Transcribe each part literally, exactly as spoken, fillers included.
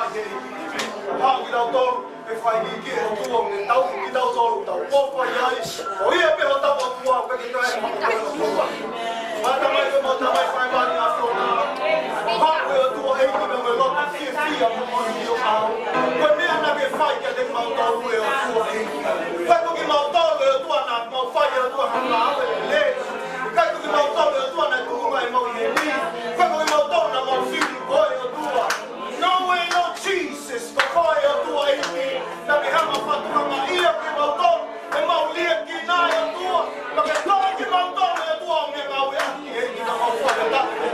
Haʻu kitautolu, ʻe fai ki he ʻOtua, ʻe tauhi kitautolu, tau ʻofa ai. Ko ia pē hotau ʻOtua, ʻoku ʻikai ke toe ʻi ai ha ʻOtua. Mātamai ko e mau Tamai fai vani a sona. Haʻu ʻe ʻOtua ʻEiki mo e loto fiefia mo e ʻofa ʻo au. Ko e meʻa naʻa ke fai kiate kimautolu ʻe ʻOtua ʻEiki. Fai ko kimautolu ʻe ʻOtua naʻa mau fai ʻe ʻOtua ha ngāue lelei. Fai ko kimautolu ʻe ʻOtua naʻe tuku mai mau ʻi heni. Fai ko kimautolu naʻa mau fili koe ʻe ʻOtua. No way, no Jesus, ko koe ʻOtua ʻEiki, naʻa ke hanga ʻo fakatuʻunga ia kimautolu, ʻe mau liʻekina ʻe ʻOtua, naʻa ke toe kimautolu ʻe ʻOtua, ʻo meʻangāueʻaki ʻEiki naʻa mau fakatapu.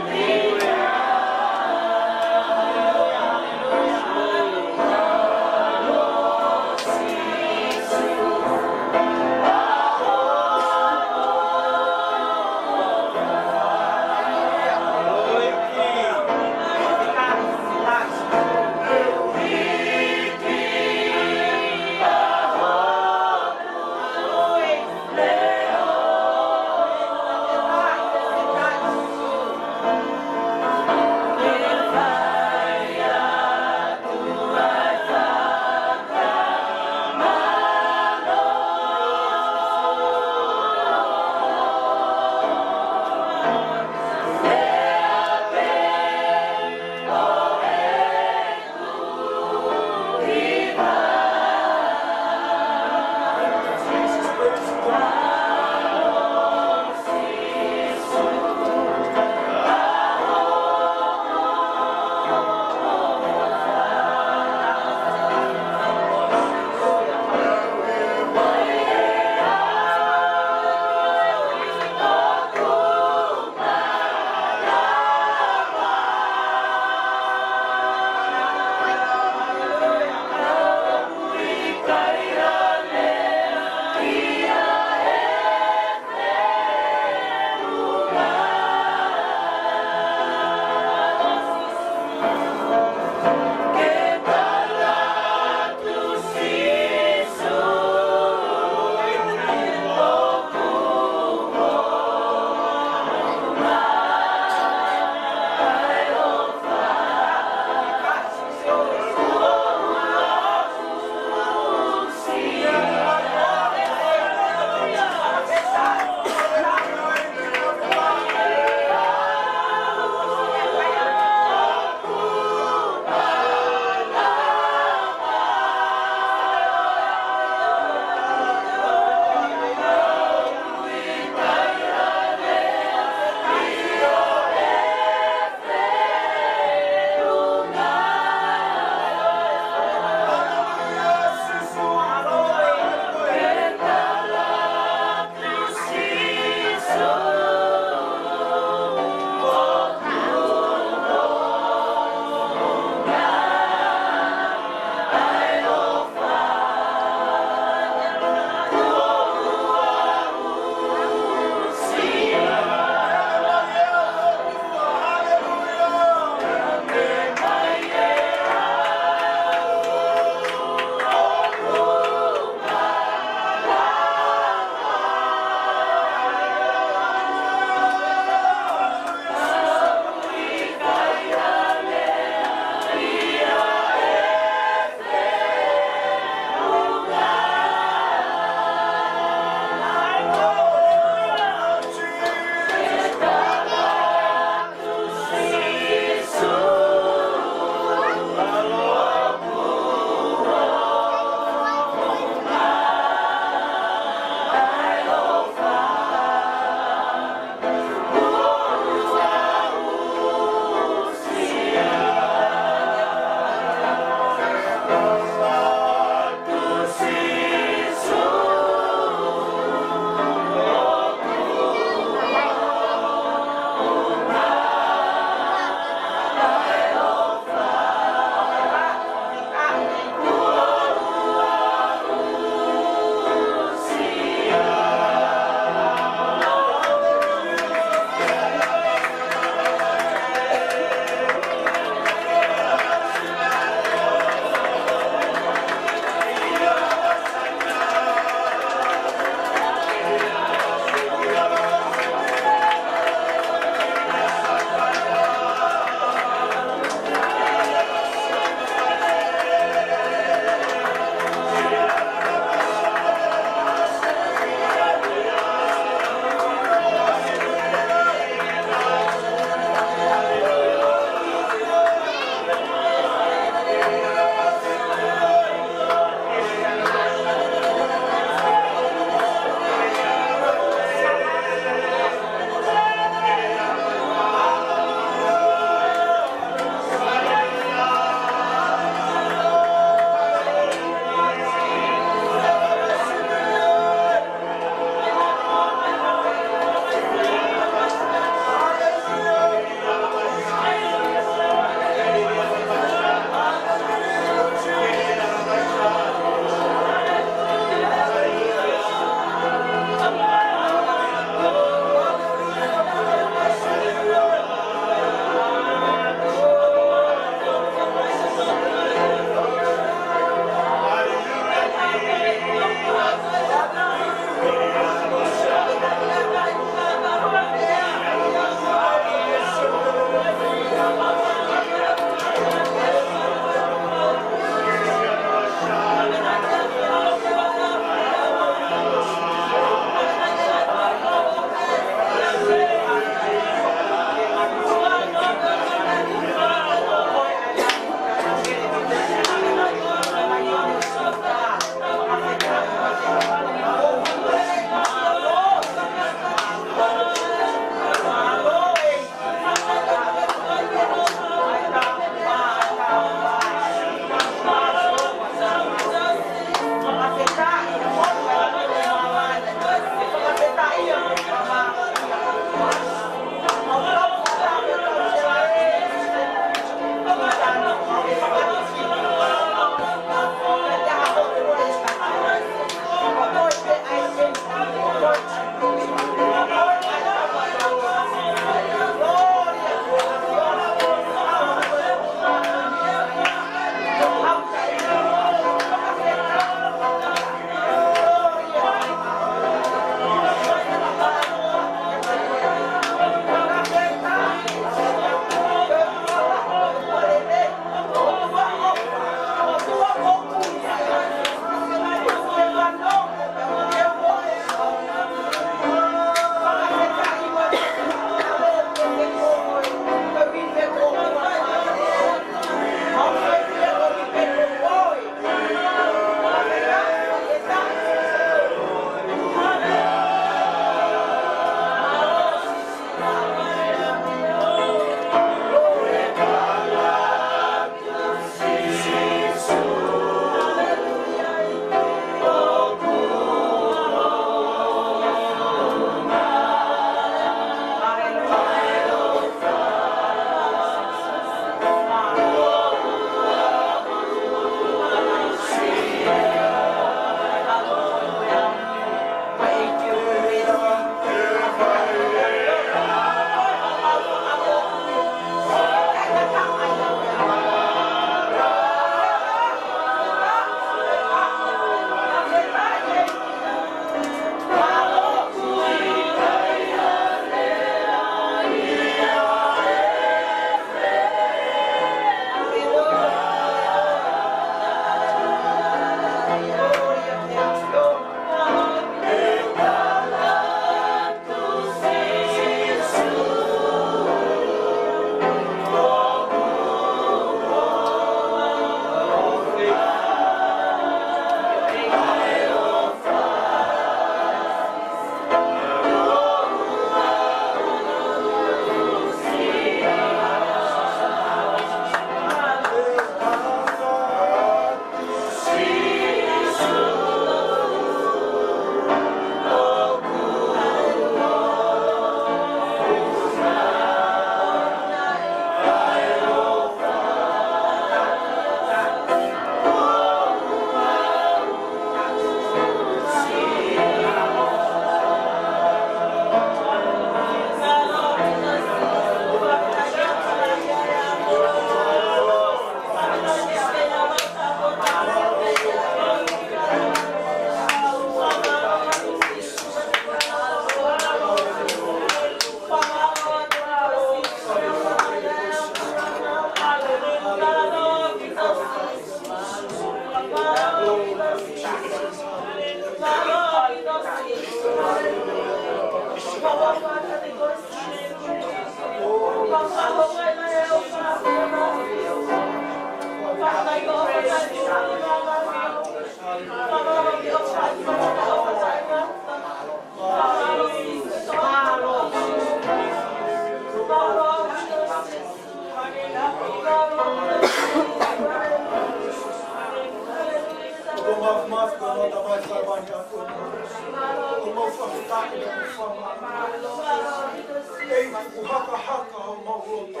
ʻOku hakahaka homau loto.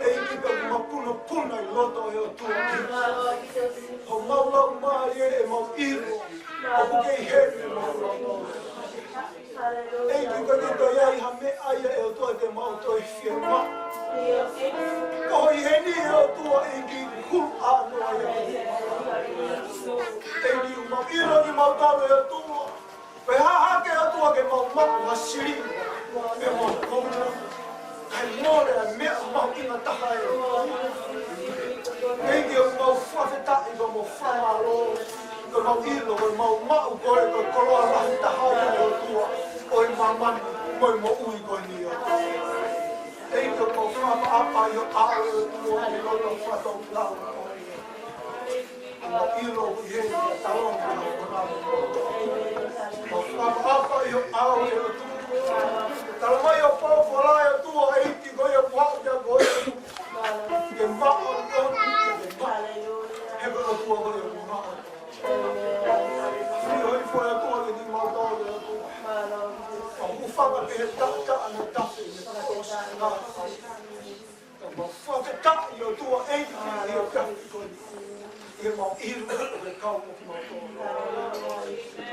ʻEiki, pea ʻoku mapunopuna ʻi loto ʻo e ʻOtua. Homau laumālie, ʻemau ʻilo ʻoku kei heni homau loto. ʻEiki, ʻoku ʻikai ke toe ʻi ai ha meʻa ia ʻe ʻOtua te mau toe fiemaʻu. Ko hoʻi heni ʻe ʻOtua, ʻEiki, hulu ʻa noa ia. ʻEiki, ʻoku mau ʻilo ni mau tau ʻe ʻOtua. Ko e hā hake ʻOtua ke mau maʻu ha siliva, ʻe mau koula. Kae mole ʻa e meʻa mahuʻinga taha ē. ʻEiki, ʻoku mau fakafetaʻi mo mau fakamālō. Ko ʻemau ʻilo, ko ʻemau maʻu ko ē, ko e koloa lahi taha ia ʻe ʻOtua ʻo e māmani mo e moʻui ko eni ʻOtua. ʻEiki, ʻoku mau fakaʻapaʻapa ʻi ho ʻao ʻe ʻOtua, ʻi loto fakatau lau. ʻOku mau ʻilo ʻoku ʻi heni ʻa e taloni ʻa e ʻOtua. Mau fakaʻapaʻapa ʻi ho ʻao ʻe ʻOtua. Talamai ʻe ho folofola ʻe ʻOtua, ʻEiki, ko ia ʻoku haʻu kia koe ke maʻu ʻa e ʻOtua, ke maʻu. He ko e ʻOtua ko ia ʻoku maʻu. Fiho hifo ʻe ʻOtua kiate kimautolu ʻe ʻOtua. Mau hūfanga pē he taʻataʻa ʻo e tafe ʻi he ʻosi. Mau fakafetaʻi ʻOtua, ʻEiki, ʻi he efiafi ko eni. ʻI heʻemau ʻilo ʻoku ke kau mo kimautolu.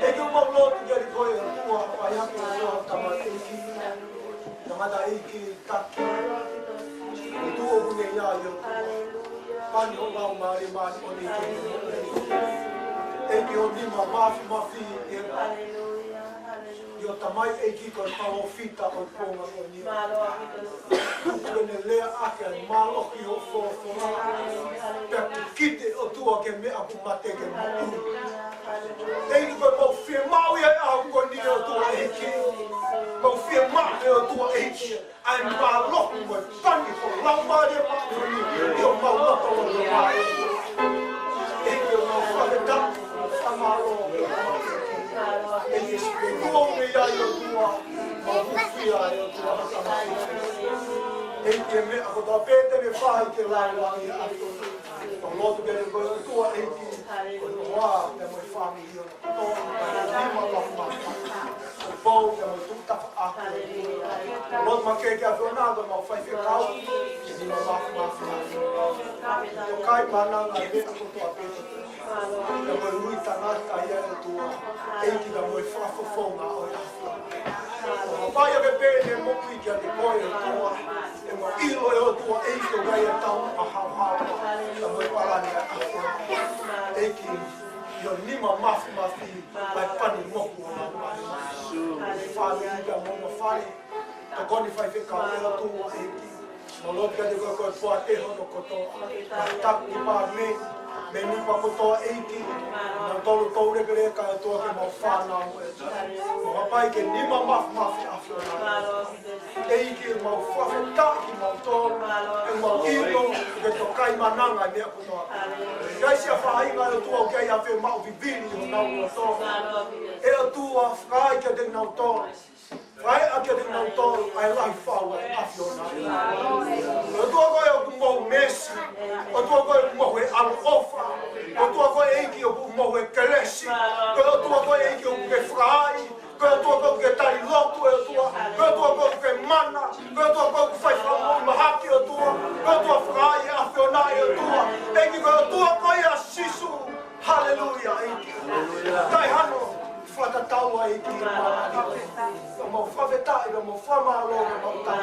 ʻEiki, ʻoku mau lotu kiate koe ʻOtua, ʻa ia ko e ʻOtua tamaioʻeiki, tangataʻeiki, taki. ʻOtua ʻoku ne ʻi ai ʻOtua. Pani ho Laumālie Māʻoniʻoni. ʻEiki, ho nima mafimafi, ʻi he ʻi ho tamaioʻeiki ko e palōfita ʻo e kuonga ko eni. Kuo ne lea ʻaki ʻa e mālohi ʻo e folofola. Pea kikite ʻOtua ki he meʻa ʻoku mate ke moʻui. ʻEiki, ko ʻemau fiemaʻu ia ʻi he ʻaho ko eni ʻOtua ʻEiki. Mau fiemaʻu ʻe ʻOtua ʻEiki ʻa e mālohi mo e pani ho Laumālie Māʻoniʻoni ʻi homau lotolotonga. ʻEiki, ʻoku mau fakafetaʻi, fakamālō. ʻEiki, ʻoku ke ʻi ai ʻOtua, mau hūfia ʻe ʻOtua. ʻEiki, ʻi he meʻa kotoa pē te ne fai ke lāngilangiʻi ʻa e ʻOtua. Mau lotu kiate koe ʻOtua ʻEiki, ko e hoa pea mo e fāmili ʻo e ʻOtua, nima mafimafi. Ko e pou pea mo e tuʻu tafaʻaki. Lotu makehe ki he ʻAfiona ko ʻemau faifekau, ke nima mafimafi. Tokai mananga ʻi he meʻa kotoa pē. Pea ko e ui tangata ia ʻe ʻOtua, ʻEiki, pea mo e fakafofonga ʻo e ʻAfiona. ʻOku hapai ake pē ʻene moʻui kiate koe ʻOtua, ʻemau ʻilo ʻe ʻOtua ʻEiki ʻoku ʻi ai ʻa e tau ʻa haohaoa, pea mo e palani ʻa e ʻAfiona. ʻEiki, ʻi ho nima mafimafi, ʻa e pani mohu ʻo e Laumālie. Fāmili pea mo hono fale, tokoni faifekau ʻe ʻOtua ʻEiki. Mau lotu kiate koe ko e poate hono kotoa. Mau taki pā mei, mei Nupa kotoa ʻEiki. Mau tolu toulekeleka ʻOtua ke mau fānau ʻEiki. Mau hapai ke nima mafimafi ʻAfiona. ʻEiki mau fakafetaʻi kimautolu. ʻEmau ʻilo ke tokai mananga ʻi he meʻa kotoa. ʻIkai siʻa faʻahinga ʻOtua ʻoku ʻi ai ʻa e fiemaʻu vivili ʻi honau loto. ʻE ʻOtua fakaai kiate kinautolu. Fai ʻa kiate kinautolu ʻa e lahi fau ʻa e ʻAfiona. ʻOtua koe ʻoku mohu meesi. ʻOtua koe ʻoku mohu e ʻaloʻofa. ʻOtua koe ʻEiki ʻoku mohu e kelesi. Ko e ʻOtua koe ʻEiki ʻoku ke fakaai. Ko e ʻOtua koe ʻoku ke tali lotu ʻe ʻOtua. Ko e ʻOtua koe ʻoku ke mana. Ko e ʻOtua koe ʻoku fai fakamoʻui mahaki ʻOtua. Ko e ʻOtua fakaai ʻa e ʻAfiona ʻe ʻOtua. ʻEiki ko e ʻOtua koe ʻa Sīsū. Haleluia, ʻEiki. Taʻehano fakatatau ʻEiki. ʻOku mau fakafetaʻi, ʻoku mau fakamālō, ʻoku mau tau.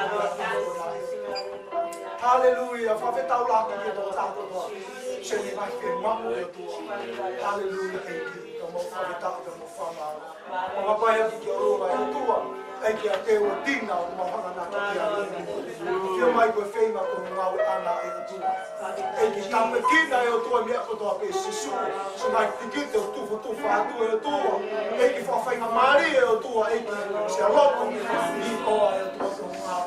Haleluia, fakafetaulaki ki he tokotaha kotoa. Seni mai ke mamu e tua. Haleluia, ʻEiki. ʻOku mau fakafetaʻi, ʻoku mau fakamālō. ʻOku mau pehē ki he ʻOtua, ʻEiki ʻa e teu ʻo Tina, ʻoku mau hanganaki ki ai. Ke mai ko e feinga ko e ngāue ʻana ʻe ʻOtua. ʻEiki tāpuekina ʻe ʻOtua meʻa kotoa pē Sīsū. Sio mai ki he tufatufa atu ʻe ʻOtua. ʻEiki fakafaingamālie ʻe ʻOtua, ʻEiki siʻa loto ni ʻo ʻa e ʻOtua ko ngā.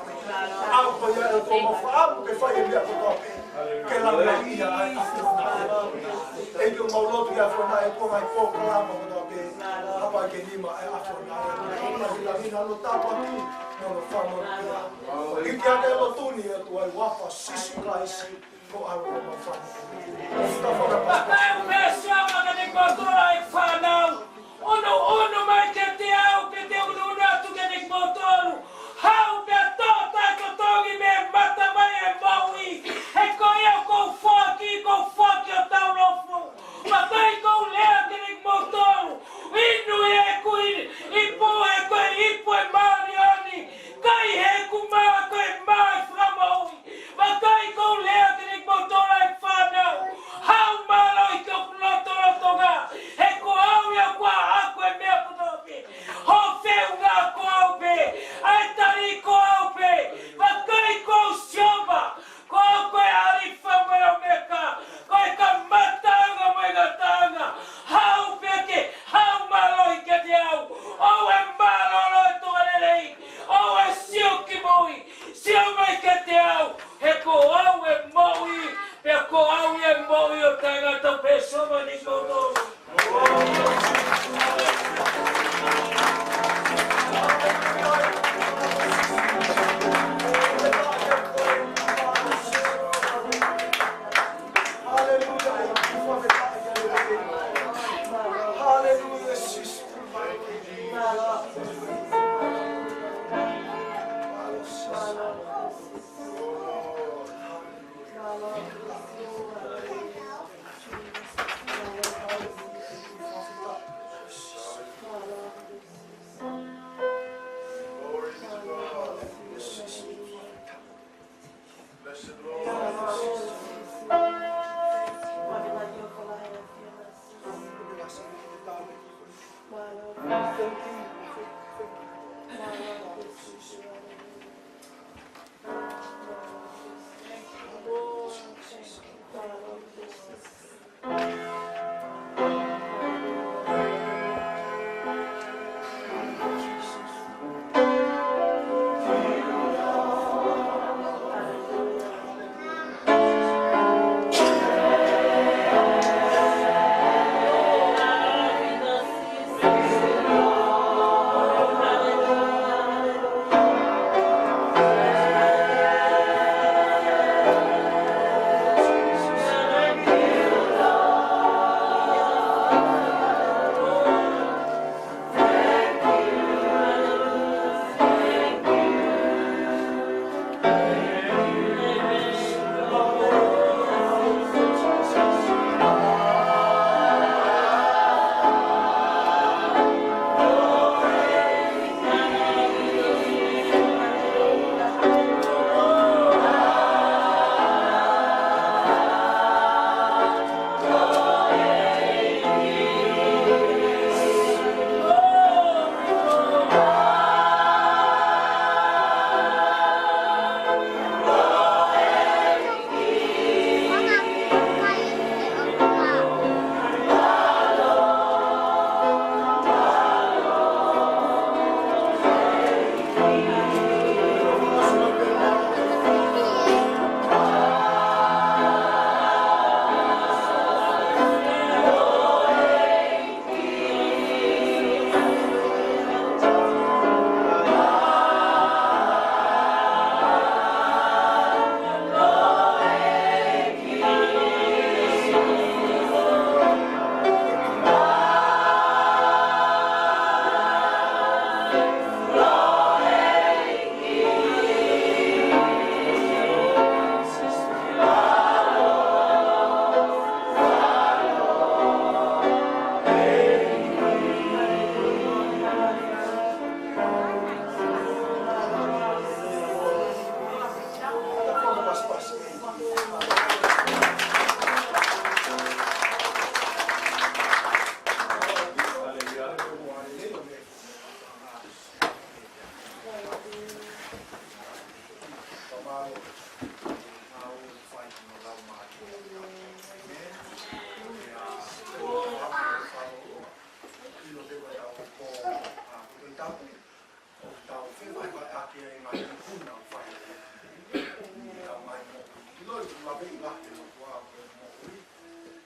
ʻAu ko ia ʻe ʻOtua mau fakaʻamu ke fai e meʻa kotoa pē. Ke langa ia ʻa e ʻAfiona. ʻEiki ʻoku mau lotu ki he ʻAfiona ʻe ʻOtua mai polokalama kotoa pē. Hapa ke nima ʻa e ʻAfiona. Langilangi na lo tāpuaki, mo lo fakamolemole. ʻIkai ke lotu ni ʻe ʻOtua ʻi he huafa ʻo Sīsū Kalaisi. Ko ʻAlo ʻo mau fakamolemole. Tau fakamolemole. Pea u pehē ʻa kimoutolu ʻa e fānau. ʻUnuʻunu mai kiate au, ke te ʻunuʻunu atu kiate kimoutolu.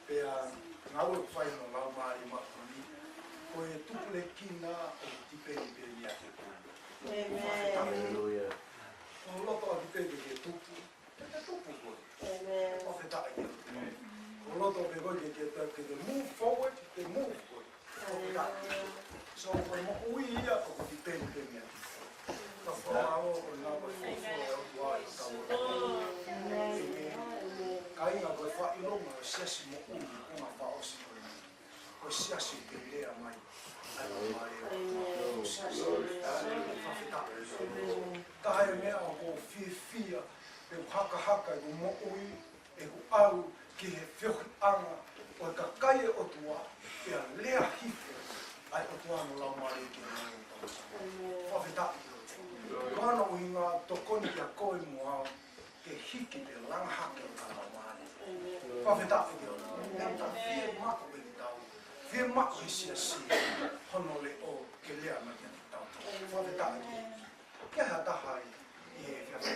Pea ngāue ʻoku fai hono Laumālie Māʻoniʻoni, ko e tupulekina ʻoku tipeni pē ia he kupu. Haleluia. Ko ho loto ʻoku pehē ke ke tupu, ke ke tupu koe. Fakafetaʻi ki he ʻOtua. Ko ho loto pē koe ke ke, ke ke move forward, ke move koe. Fakafetaʻi. So, ko e moʻui ia ʻoku tipeni pē ia. Ka fakamaau ko e ngāue folofola ʻa e ʻOtua ʻi hotau loto. ʻĒmeni. Kāinga, ko e fakaʻilonga ʻo e siasi moʻui, ko e ngaahi fakaʻosi ko eni. Ko e siasi ʻoku lea mai ʻa e Laumālie ʻo e ʻOtua. Siasi. Fakafetaʻi. Taha e meʻa ʻoku ou fiefia, pea u hakahaka ʻi hoku moʻui, ʻeku ʻalu ki he feohiʻanga ʻo e kakai ʻo e ʻOtua, pea lea hifo ʻa e ʻOtua mo e Laumālie ki he moʻui ʻo e tangata. Fakafetaʻi ki he ʻOtua. Ko hono ʻuhinga, tokoni kia koe mo au ke hiki pea langa hake ʻo e Laumālie. Fakafetaʻi ki he ʻOtua. Pea ta fiemaʻu ʻe kitautolu, fiemaʻu ʻe he siasi hono leʻo ke lea mai kiate kitautolu. Fakafetaʻi ki he ʻEiki. Ke ha taha ʻi he efiafi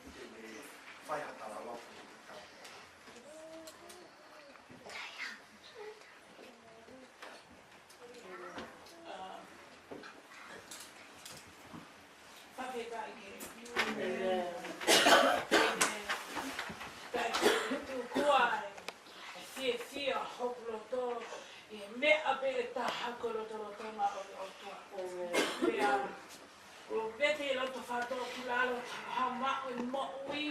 ni te ne fai ha talaloto. Fakafetaʻi ki he ʻEiki. Kae tuku ai e fiefia hoku loto ʻi he meʻa pē ʻe taha ko e lotolotonga ʻo e ʻOtua. Pea ʻoku ou vete ʻi loto fakatōkilalo, ha maʻu e moʻui,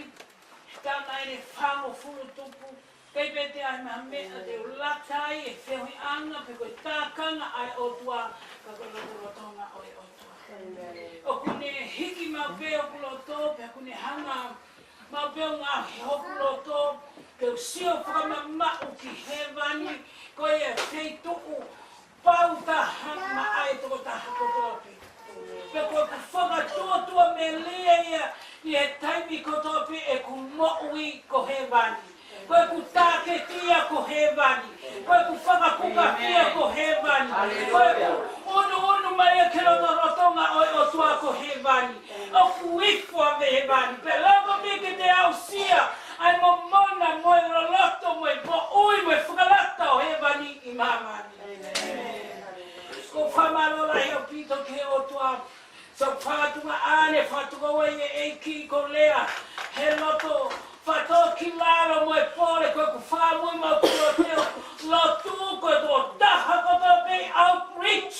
he taimi ʻe fāngofulu tupu, ʻikai pē te ʻi ai ha meʻa te u lata ai he feohiʻanga pe ko e tākanga ʻa e ʻOtua, ka ko e lotolotonga ʻo e ʻOtua. ʻOku ne hiki maʻu pē hoku loto, pea ʻoku ne hanga maʻu pē ʻo ngaohi hoku loto ke u sio fakamamaʻu ki hēvani, ko e feituʻu pau taha maʻa e tokotaha kotoa pē. Pea ko ʻeku fakatū Elia ia, ʻi he taimi kotoa pē ʻeku moʻui ko hēvani. Ko ʻeku tāketi ia ko hēvani. Ko ʻeku fakakukafia ko hēvani. Ko ʻeku ʻunuʻunu mai ʻa e lotolotonga ʻo e ʻOtua ko hēvani. ʻOku ifo ʻa hēvani. Pea lava pē ke te aʻusia ʻa e momona mo e loloto mo e moʻui mo e fakalata ʻo hēvani ʻi māmani. ʻOku ou fakamālō lahi ʻaupito ki he ʻOtua. Sou fakatuʻameʻa, fakatuʻameʻa ʻEiki, ʻoku ou lea he loto fakatōkilalo mo e pole. Ko ʻeku fakamoʻoni mo ʻeku lotu, lotu ko e tokotaha kotoa pē ʻi outreach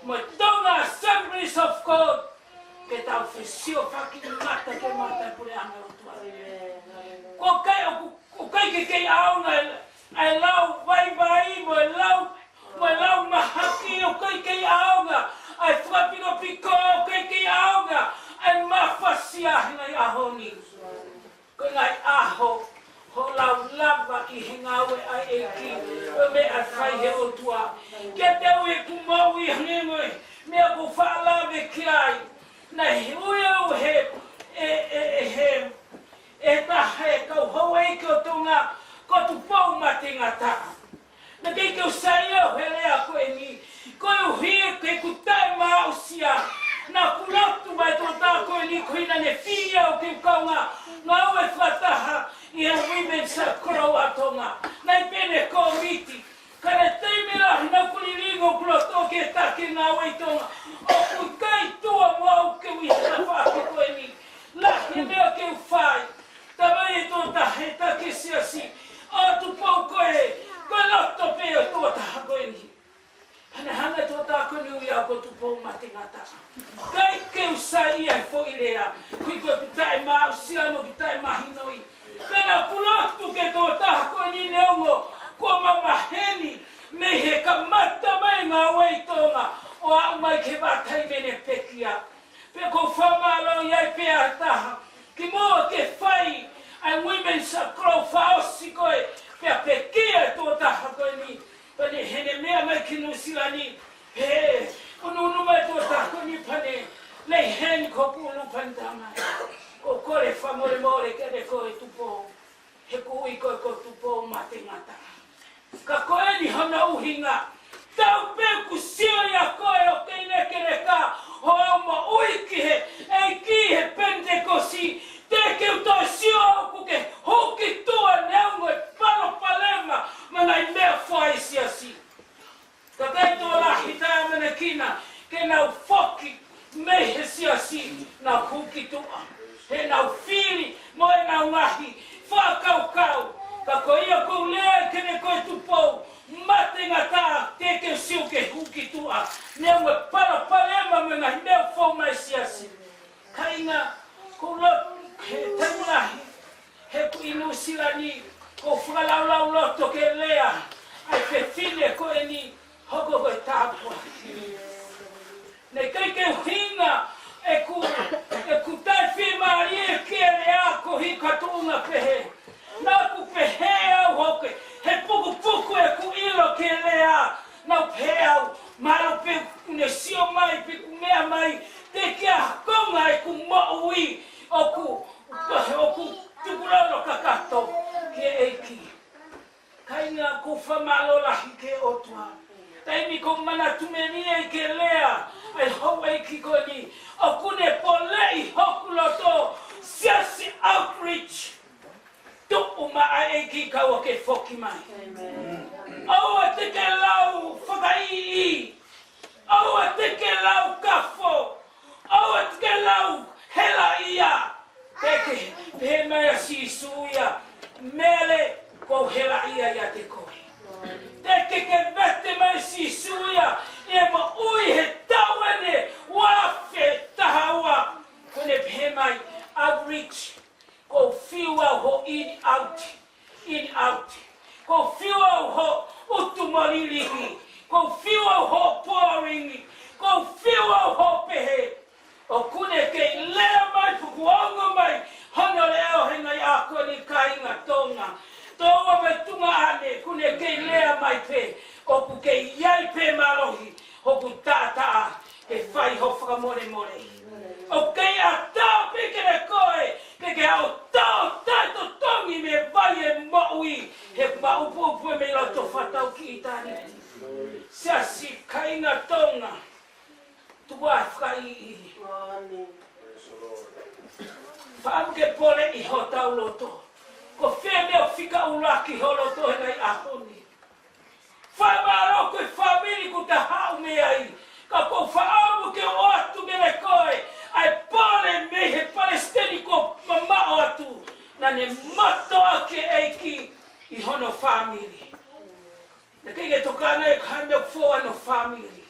mo e Tonga Assemblies of God, ke tau fesiofaki mata ki he mata ʻo e puleʻanga ʻo e ʻOtua. ʻOku ʻikai, ʻoku, ʻoku ʻikai ke kei ʻaonga ʻa e lau vaivai mo e lau, mo e lau mahaki, ʻoku ʻikai kei ʻaonga ʻa e fakapikopiko, ʻoku ʻikai kei ʻaonga ʻa e mafasia he ngaahi ʻaho ni. Ko e ngaahi ʻaho hoʻo lau lava ʻi he ngāue ʻa e ʻEiki, ko e meʻa ʻe fai he ʻOtua. Kiate au ʻeku moʻui, hangē ko e meʻa ʻoku ou faʻa lave ki ai, naʻe ui au he, ʻe, ʻe, ʻe he, ʻe he taha e kau houʻeiki ʻo Tonga ko Tupou Mateangataʻa. Naʻe ʻikai ke u saiʻia he lea ko eni, koeʻuhi ko ʻeku taʻemaaʻusia. Naʻá ku lotu mai e tokotaha ko eni koeʻuhi naʻá ne fili au ke u kaungā ngāue fakataha ʻi he Women's Circle ʻa Tonga. Naʻe pehē ʻe he kōmiti, ka naʻe taimi lahi naʻá ku lilingi hoku loto ke taki e ngāue ʻi Tonga. ʻOku ʻikai tuʻa mo au ke u ʻi he tafaʻaki ko eni. Lahi e meʻa ke u fai. Talamai ʻe he tokotaha he taki siasi, ʻa Tupou ko e, ko e loto pē ʻo e tokotaha ko eni. Hana hana e tokotaha ko eni ui au ko Tupou Mateangataʻa. ʻIkai ke u saiʻia he foʻi lea, koeʻuhi ko ʻeku taʻemaaʻusia mo ʻeku taʻemahinoʻi. Pea naʻá ku lotu ki he tokotaha ko eni neongo kuo ma maheni mei he kamata mai e ngāue ʻi Tonga ʻo aʻu mai ki he vahaʻa taimi naʻá ne pekia. Pea ʻoku ou fakamālō ai pē ʻa e taha, kimuʻa ke fai ʻa e Women's Circle fakaʻosi ko ē, pea pekia e tokotaha ko eni. Pea ne hene meʻa mai ki Nuʻusila ni, he ʻunuʻunu mai e tokotaha ko eni pea ne lei heni ko ʻeku ʻulu pea ne talamai, ʻoku ou kole fakamolemole kiate koe Tupou. He ʻoku ou ui koe ko Tupou Mateangataʻa. Ka ko eni hono ʻuhinga, tau pē ʻoku sio ʻia koe ʻoku kei lekeleka hoʻo moʻui ki he ʻEiki he Penitekosi, teʻeki ke u toe sio ʻoku ke hū ki tuʻa neongo e palopalema mo e ngaahi meʻa fai siasi. Kakai tokolahi taʻeʻamanekina ke nau foki mei he siasi, nau hū ki tuʻa heʻenau fili mo ʻenau ngaahi fakakaukau. Ka ko ia ʻoku ou lea kiate koe Tupou Mateangataʻa, teʻeki ke u sio ʻoku ke hū ki tuʻa neongo e palopalema mo e ngaahi meʻa fou mai siasi. Kāinga, ʻoku ou lotu he taimi lahi, he ʻoku ou ʻi Nuʻusila ni, ʻoku ou fakalaulauloto ke lea ʻa e fefine ko eni, hoko ko e tāpuaki. Naʻe ʻikai ke ʻuhinga ʻeku, ʻeku taʻefiemālie ke lea koeʻuhi ko e tuʻunga pehē. Naʻá ku pehē au hoko he pukupuku ʻeku ʻilo ke lea. Naʻá ku pehē au, mahalo pē ʻoku ne sio mai pe ʻoku meʻa mai, teʻeki ai ha konga ʻeku moʻui ʻoku, ʻoku tukulolo kakato ki he ʻEiki. Kāinga, ʻoku ou fakamālō lahi ki he ʻOtua. Taimi ʻoku ou manatu melie ai ke lea ʻa e houʻeiki ko eni, ʻoku ne poleʻi hoku loto, siasi outreach. Tuʻu maʻa e ʻEiki kae ʻoua ke foki mai. ʻOua te ke lau fakaʻiʻi. ʻOua te ke lau kafo. ʻOua te ke lau helaʻia. Teʻeki ke pehē mai ʻa Sīsū ia, Mele, ʻoku ou helaʻia ʻiate koe. Teʻeki ke vete mai ʻa Sīsū ia ʻi he moʻui he taʻu eni ua afe taha ua. ʻOku ne pehē mai, outreach, ʻoku ou fiu au hoʻo in out, in out. ʻOku ou fiu au hoʻo utu mo liliki. ʻOku ou fiu au hoʻo boring. ʻOku ou fiu au hoʻo pehē. ʻOku ne kei lea mai, ʻoku ongo mai hono leʻo he ngaahi ʻaho ko eni, kāinga Tonga. Tōua mo e tuongaʻane, ʻoku ne kei lea mai pē, ʻoku kei ʻi ai pē mālohi hoku taʻataʻa ke fai hoʻo fakamolemole. ʻOku kei ʻatā pē ke ne koe, ke ke ʻalu ʻo taʻetotongi mei he vai ʻo e moʻui, he maʻupuʻupu mei loto fakatau ki ʻitāniti. Siasi, kāinga Tonga, tuku ā e fakaʻiʻi. Fakaʻamu ke poleʻi hotau loto. Ko fē meʻa ʻoku fika ʻuluaki ho loto he ngaahi ʻaho ni? Fakamālō ko e fāmili kuo ta haʻu mei ai. Ka ʻoku ou fakaʻamu ke ʻoatu kiate koe ʻa e pole mei he palesiteni kuo mamaʻo atu. Naʻa ne mātuʻaki e ʻEiki ʻi hono fāmili. Naʻe ʻikai ke tokanga ia ki ha meʻa ʻoku fou ai hono fāmili.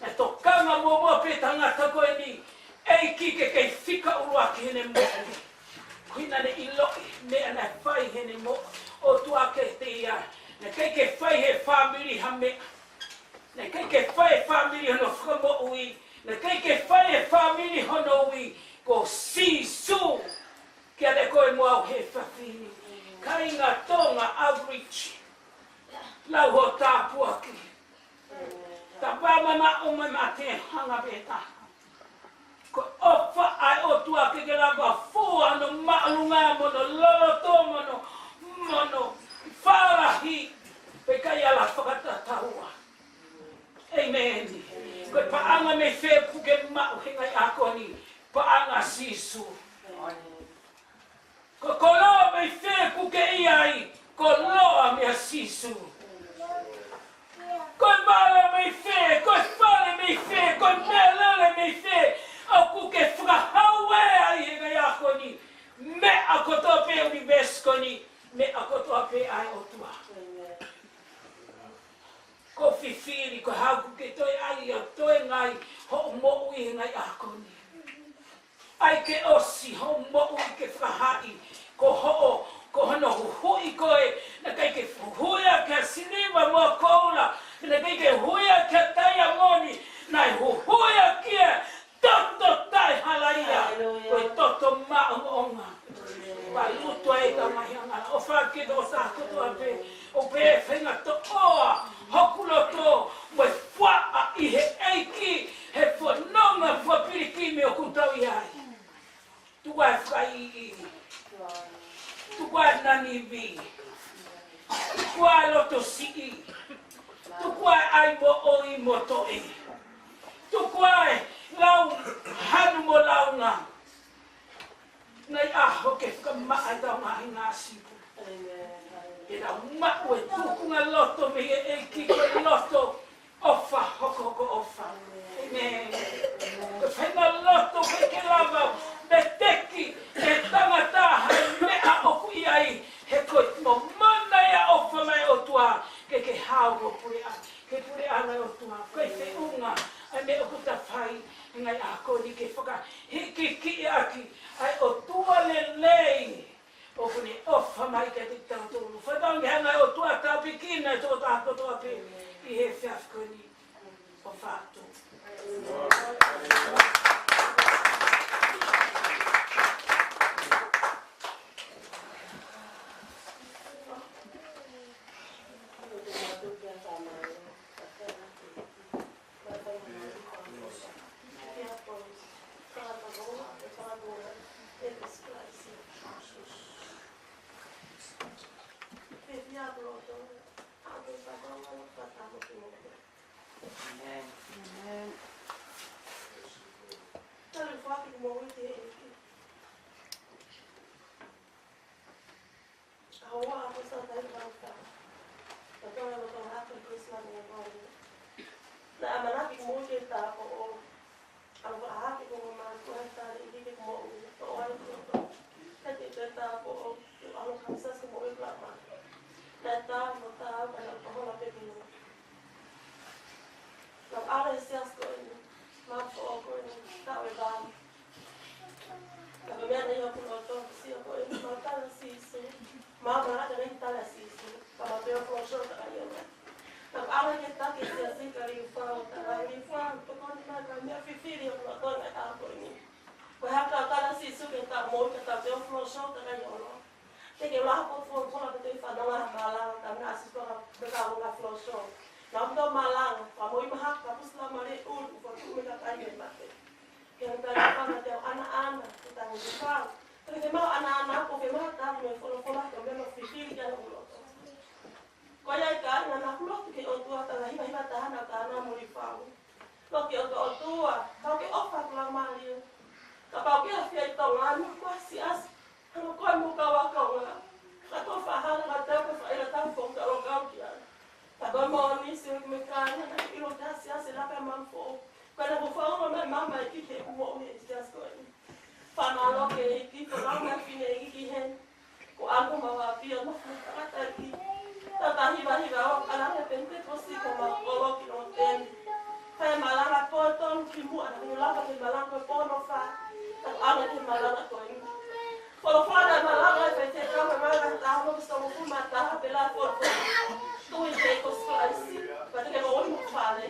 Naʻe tokanga muʻomuʻa pē tangata ko eni, ʻEiki ke kei fika ʻuluaki heʻene moʻui. Ko ia naʻa ne ʻiloʻi meʻa naʻe fai heʻene moʻui, ʻOtua kiate ia. Naʻe ʻikai ke fai he fāmili ha meʻa. Naʻe ʻikai ke fai he fāmili hono fakamoʻui. Naʻe ʻikai ke fai he fāmili hono ui. Ko Sīsū. Kiate koe mo au he efiafi ni. Kāinga Tonga, outreach. Lau ho tāpuaki. Tapa mamaʻo mai mate hanga pē taha. Ko e ʻofa ʻa e ʻOtua ke ke lava fua hono māʻolunga mo hono loloto mo hono, mo hono fālahi pea ʻikai ala fakatataua. ʻĒmeni. Ko e paʻanga mei fē ʻoku ke maʻu he ngaahi ʻaho ni? Paʻanga Sīsū. Ko e koloa mei fē ʻoku ke ʻi ai? Koloa meia Sīsū. Ko e vala mei fē, ko e fale mei fē, ko e meʻalele mei fē ʻoku ke fakahauʻi ai he ngaahi ʻaho ni? Meʻa kotoa pē ʻunivēsi ko eni, meʻa kotoa pē ʻa e ʻOtua. Ko e fifili, ko e hā ʻoku ke toe ʻai ʻo toe ngaahi hoʻo moʻui he ngaahi ʻaho ni? ʻAi ke ʻosi hoʻo moʻui ke fakahā ko hoʻo, ko hono huhuʻi koe, naʻe ʻikai ke huhuʻi ʻaki ha siliva mo ha koula, naʻe ʻikai ke huhuʻi ʻaki ha taiamoni, naʻe huhuʻi ʻaki e toto taʻehalaia, Haleluia. Ko e toto maʻongoʻonga. Palutu ai ka mai hanga. ʻOfa ke tō sa kotoa pē. ʻO pē feinga toʻoa hoku loto mo e fuaʻa ʻi he ʻEiki, he fononga fua pilikimi ʻoku tau ʻi ai. Tuku ā e fakaʻiʻi. Tuku ā e nanivi. Tuku ā e loto siʻi. Tuku ā e ʻai moʻoi mo toʻe. Tuku ā e lau hanu mo launga. Ngaahi ʻaho ke fakamaʻa ʻetau ngaahi ngāsipu. Ke tau maʻu e tukunga loto mei he ʻEiki, ko e loto ʻofa, hokohoko ʻofa. ʻĒmeni. Ko e faʻahinga loto ke ke lava, veteki, ke tangata ha meʻa ʻoku ʻi ai, he ko e momona ia ʻofa mai ʻOtua, ke ke hao mo puleʻanga, ke puleʻanga ʻOtua, ko e feʻunga, ʻa e meʻa ʻoku ta fai, ngaahi ʻaho ni ke fakahikihikiʻi ʻaki, ʻa e ʻOtua lelei, ʻoku ne ʻofa mai kiate kitautolu. Fakatauange hanga ʻe he ʻOtua ʻo tāpuekina e tokotaha kotoa pē ʻi he efiafi ko eni. ʻOfa atu. Naʻe ʻamanaki ke mou ke tāpuaki. ʻAlu ʻo hake ko e mātuʻa ʻi he tali ʻi he moʻui, ʻo ʻalu ki loto. Ka te te tāpuaki, ʻalu ka misas ke moʻui lama. Naʻe tā mo tā, ka naʻe pahola pē ki loto. Naʻe ʻalu he siasi ko eni, ma ko ko eni, ka ʻoku ʻi ai. Ka ko e meʻa naʻe ʻi hoku loto, sio ko eni, ma tala Sīsū. Ma ma ka nei tala Sīsū, ka ma peo ko so ka ai ʻo. Naʻe ʻalu ke taki siasi ka li fau, ka li fau, tokoni mai ka meʻa fifili ʻoku loto naʻe tā ko eni. Ko e hā ka tala Sīsū ke tā mo ka tā peo ko so ka ai ʻo. Te ke ʻalu ko fo ko la te fanonga malanga ka na Sīsū ka me ka ʻalu ko so. Naʻe ʻalu malanga, ka mo i maha ka pusi la male ulu, ko tu me ka kai me mate. Ke na tā ka na te Mulifau. Pea ke mau ʻanaʻanako, ke mau tali mo e folofola, ko e meʻa ʻoku fifili ki ai hoku loto. Ko ia ai ka ʻi ai ha ngaahi lotu ki he ʻOtua, tala hivahiva taha naʻa tau ʻanau Mulifau. Lotu ki he ʻOtua, ʻOtua, tau ke ʻofa atu lau mālie. Kapau ʻoku ke ʻafio ʻi Tonga ni, ko e siasi, hanga koe mo e kau ʻakaunga. Ka tau faʻa hala, ka tau ke faʻa ʻilo tau foʻi ka lo kau ki ai. Ka ko e moʻoni, sio ki he kāinga, naʻe ʻilo ki he siasi, laka mamafa. Ko e na ko fau ma mamafa ki he moʻoni e siasi ko eni. Fakamālō ki he ʻEiki, ko e lau mai fine ʻEiki ki heni. Ko e ʻalu mo e ʻafio mo e fakatātā ʻEiki. Tau tā hivahiva ʻo ʻalu ki he Penitekosi ko e mau kolo ki loto temi. Fai e malanga pō tonu kimuʻa naʻa ke lava ke malanga ko e pō hono fā. Tau ʻalu ki he malanga ko eni. Folofola naʻe malanga ʻe he faifekau mo e malanga taha mo e sitongofulu mā taha pē ʻa e folofola. Tui ki he ʻEiki ko Sīsū Kalaisi, pea te ke moʻui mo fale.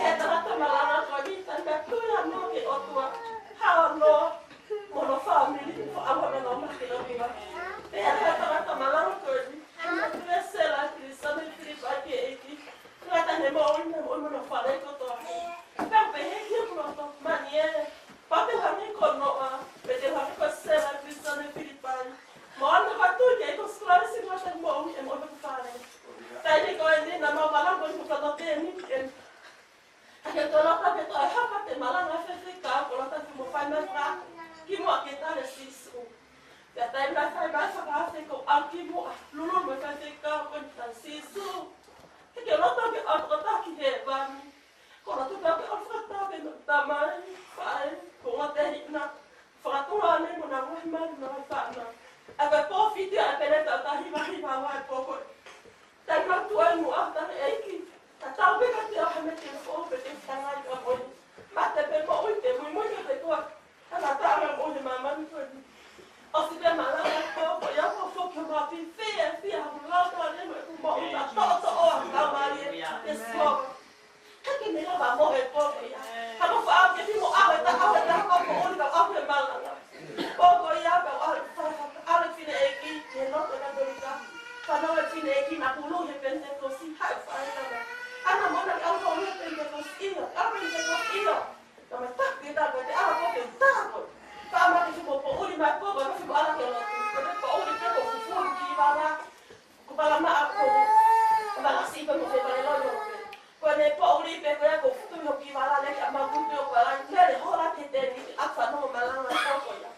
He tangata malanga ko eni, tangata tui ʻa e ʻOtua, hao noa, mo hono fāmili, ko e ʻalu ʻo nau maki lau hiva. He tangata malanga ko eni, naʻe tui ʻa Sela, Pilisone, Filipai ki he ʻEiki. Ngata ne moʻui, ne moʻui mo hono fale kotoa. Pea pehē ki hoku loto, Mani ē, pea te u hangē ko Noa, pea te u hangē ko Sela, Pilisone, Filipai. Mo ana ka tui ki he ʻEiki ko Sīsū Kalaisi, ngata ne moʻui, ʻe moʻui mo hono fale. Taimi ko eni, naʻa mau malanga ko eni ko e tau temi, ʻe Ka ke tolaka ke toe hapa te malanga faifekau, ko lata ki mo fai mai faka, kimuʻa ke tali Sīsū. Pea taimi naʻe fai mai fakaafe ko au kimuʻa, lulu mo faifekau ko eni tali Sīsū. He ke loto ke au tokotaki he vani. Ko loto ke au fakatau ke no tamai, fai, ko ngā te hina. Fakatau ane mo na ngaahi mali mo na ngaahi fānau. ʻA e pō fiti ʻa e pele tau tā hivahiva ʻa e pō ko ē. Taimi naʻa tuʻu ai muʻa ʻa e ʻEiki. Tatau pē kiate au ha meʻa te u foʻou pe te u tangai ka moʻui. Mate pe moʻui te muimui kiate koe. Ka na tā ʻa e moʻui he māmani ko eni. ʻOsi pē malanga ko, ko ia ko foki ho mapi fie, fie ha lau tā ne mo e ku moʻui ka toʻotoʻo ʻa e lau mālie. Yes, Lord. Ka ke ne lava mo he pō ko ia. Ka mo faʻa ke ti mo ʻave ta, ʻave ta, ka mo ʻuli ka ʻave malanga. Pō ko ia ka ʻave ta, ʻave fine ʻEiki, ke loto ka tolika. Ka no e fine ʻEiki na pulu he Penitekosi, haʻu faʻa e tama. Ana mo na ke ʻalu ko he Penitekosi ia, ʻalu Penitekosi ia. Ka me taki ta ko te ʻalu ko te ta ko. Ka ma ke mo pō ʻuli mai pō ko na fi mo ʻalu ke lotu. Ko te pō ʻuli ke ko fufulu ki vala. Ko Palamaʻa ko, ko Palasi ko mo Fepalelolo. Ko ʻene poʻuli pē ko ia ko futu ʻi hoku kivala leki ʻa Makutu ʻo Palai. Lele hola ke teni, ʻa fanongo malanga ko ko ia.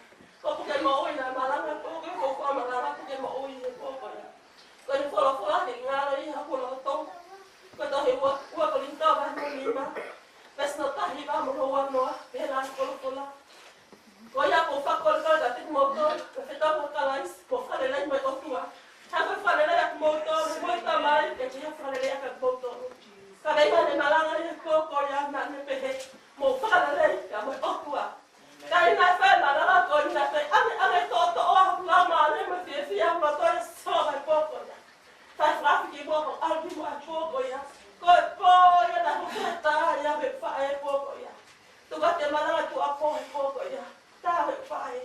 Ko Puke Moʻui na malanga ko ko ko ko malanga Puke Moʻui he ko ko ia. Ko ʻene folofola ke ngalo ʻi haku loto. Ko e tohi ua, ua Kolinitō vahe nima. Veesi hono taha hiva mo hono ua noa, pehē ʻa e folofola. Ko ia kuo fakakolekole kiate kimoutolu, ko e fetau ʻa Kalaisi, ko e fakalelei mo e ʻOtua. Ka ko e fakalelei ʻa kimoutolu, mo e Tamai, ke ʻi ai ha fakalelei ʻa kimoutolu. Ka ʻi heʻene malanga ʻi he pō ko ia naʻa ne pehē, mou fakalelei pea mo e ʻOtua. Ka ʻi heʻene fai e malanga ko ia naʻe fai ʻaneʻane toʻotoʻo ʻa e laumālie mo e fiefia ʻa e ʻOtua ʻi he pō ko ia. Fai fakafi ki muʻa ko ʻalu ki muʻa he pō ko ia. Ko e pō ia naʻe hoko he tā ia he faʻē he pō ko ia. Tuku atu e malanga tuʻuapō he pō ko ia. Tā he faʻē.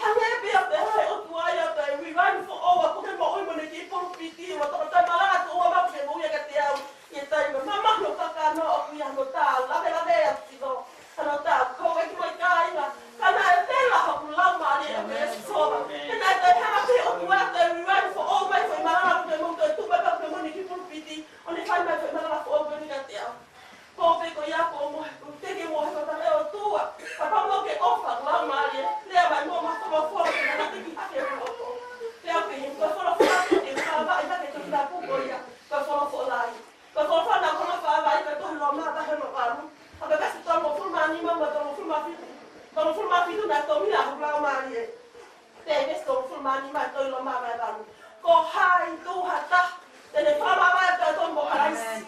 Hangē pē ʻa e pehē ʻe he ʻOtua ia ʻa e uiuiʻanga foʻou ʻa Puke Moʻui mo ʻene kiʻi pulupiti, ʻo tokotaha malanga tuʻu ʻa Puke Moʻui ia kiate au. ʻI he taimi mamahi ʻo e kakano ʻoku ʻi ai hono tā, lavelaveʻi ʻa Silo. Hono tā, ko e kiʻi kāinga. Ka naʻe vela hoku laumālie ʻa Silo. He naʻe toe hanga pē ʻe he ʻOtua ʻo toe uiuiʻanga foʻou mai foʻi malanga Puke Moʻui, toe tuʻu mai pē ʻa Puke Moʻui ʻene kiʻi pulupiti. ʻO ne fai mai foʻi malanga foʻou ko eni kiate au. Ko e pō ko ia ko mo, ko te ke mo he kota ʻe ʻOtua. Kapau ʻoku ke ʻofa lau mālie, lea mai mo ma folofola ke na te ki hake mo ko. Pea ke he ko folofola ke te ka va i ka ke te ka pu ko ia, ko folofola ai. Ko folofola na ko na fa va i ka tohi Loma vahe hono valu. ʻA ka kasi tolungofulu mā nima mo tolungofulu mā fitu. Tolungofulu mā fitu naʻe tohi ʻa lau mālie. Pea veesi tolungofulu mā nima tohi Loma vahe valu. Ko hai tuʻu ha taha te ne fakamavae pea tohi mo Kalaisi.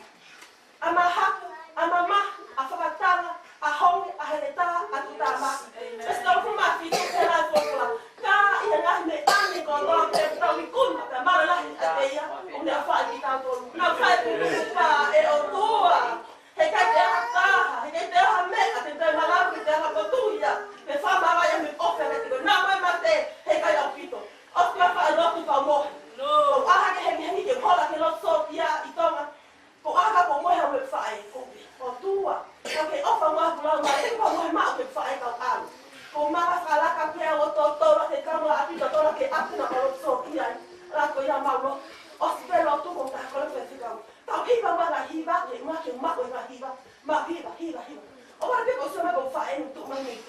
ʻA mahaku, ʻa mamahi, ʻa fakatanga, ʻa honge, ʻa heletā, ʻa tuʻutāmaki. Veesi tolungofulu mā fitu, pehē ʻa e folofola. Ka ʻi he ngaahi meʻa ni kotoa pē ʻoku tau ikuna, pea mālō lahi ʻiate ia, ʻoku ne ʻofa ʻiate kitautolu. Naʻa ku fai pē ko e ʻofa ʻa e ʻOtua. Heʻikai te ha taha, heʻikai te ha meʻa, te te malava, te te ha potu ia. Te fakamavae ia mei he ʻofa ʻiate koe. Naʻa mo e mate, heʻikai ʻaupito. ʻOfa ʻa e lotu pea mohe. ʻOku ʻalu hake hengihengi ke hola ke lotu sōtia ʻi Tonga. Ko ʻaka ko mohe au e faʻē ko e ʻOtua. Ka ke ʻofa mo aku lau mai, ʻe ʻofa mo e maʻu ke faʻē kau ʻa.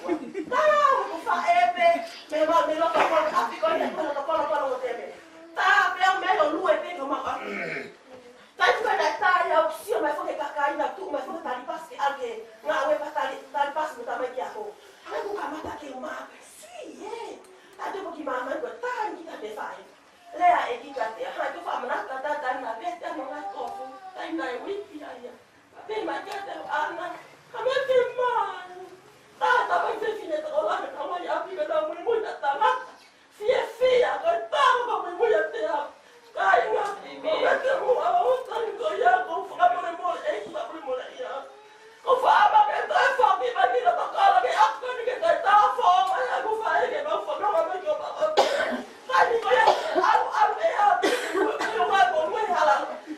Tā, ko faʻē pē, me ma, me loto kolo, ʻapi ko ia, ko loto kolo, kolo ko te me. Tā, pea me lo lue pē ko ma ʻapi. Taimi ko ē naʻe tā ia ʻo sio mai foki e kakai naʻe tuʻu mai foki tali pasi ke ʻalu ke ngāue pea tali, tali pasi mo tamaiki ako. Hangē ʻoku kamata ke u mā pē, sui ē. Tā te poki māmani ko e tā ni kita te faʻē. Lea e kita te, hai ko faʻa manatu tā tā na pē te ʻano ngai kofu. Taimi naʻe uipi ai ia. Pea pehē mai kiate au, ʻAna, ka mea ke mai. Tā tā mai fefine tokolahi ka mai ʻapi me tau muimui na tangata. Fiefia, ko e tama ka muimui ʻiate au. Kāinga, ko mea ke muʻa o tani ko ia ko fakamolemole, ʻEiki fakamolemole ia. Ko fama ke toe foki mai ki loto kolo ke ʻapi ko eni ke toe tā fō mai ʻa ko faʻē ke mau fononga mai ki ʻo papa. Taimi ko ia, ʻalu, ʻalu ʻe au, ʻi he ʻuhinga ko e hala,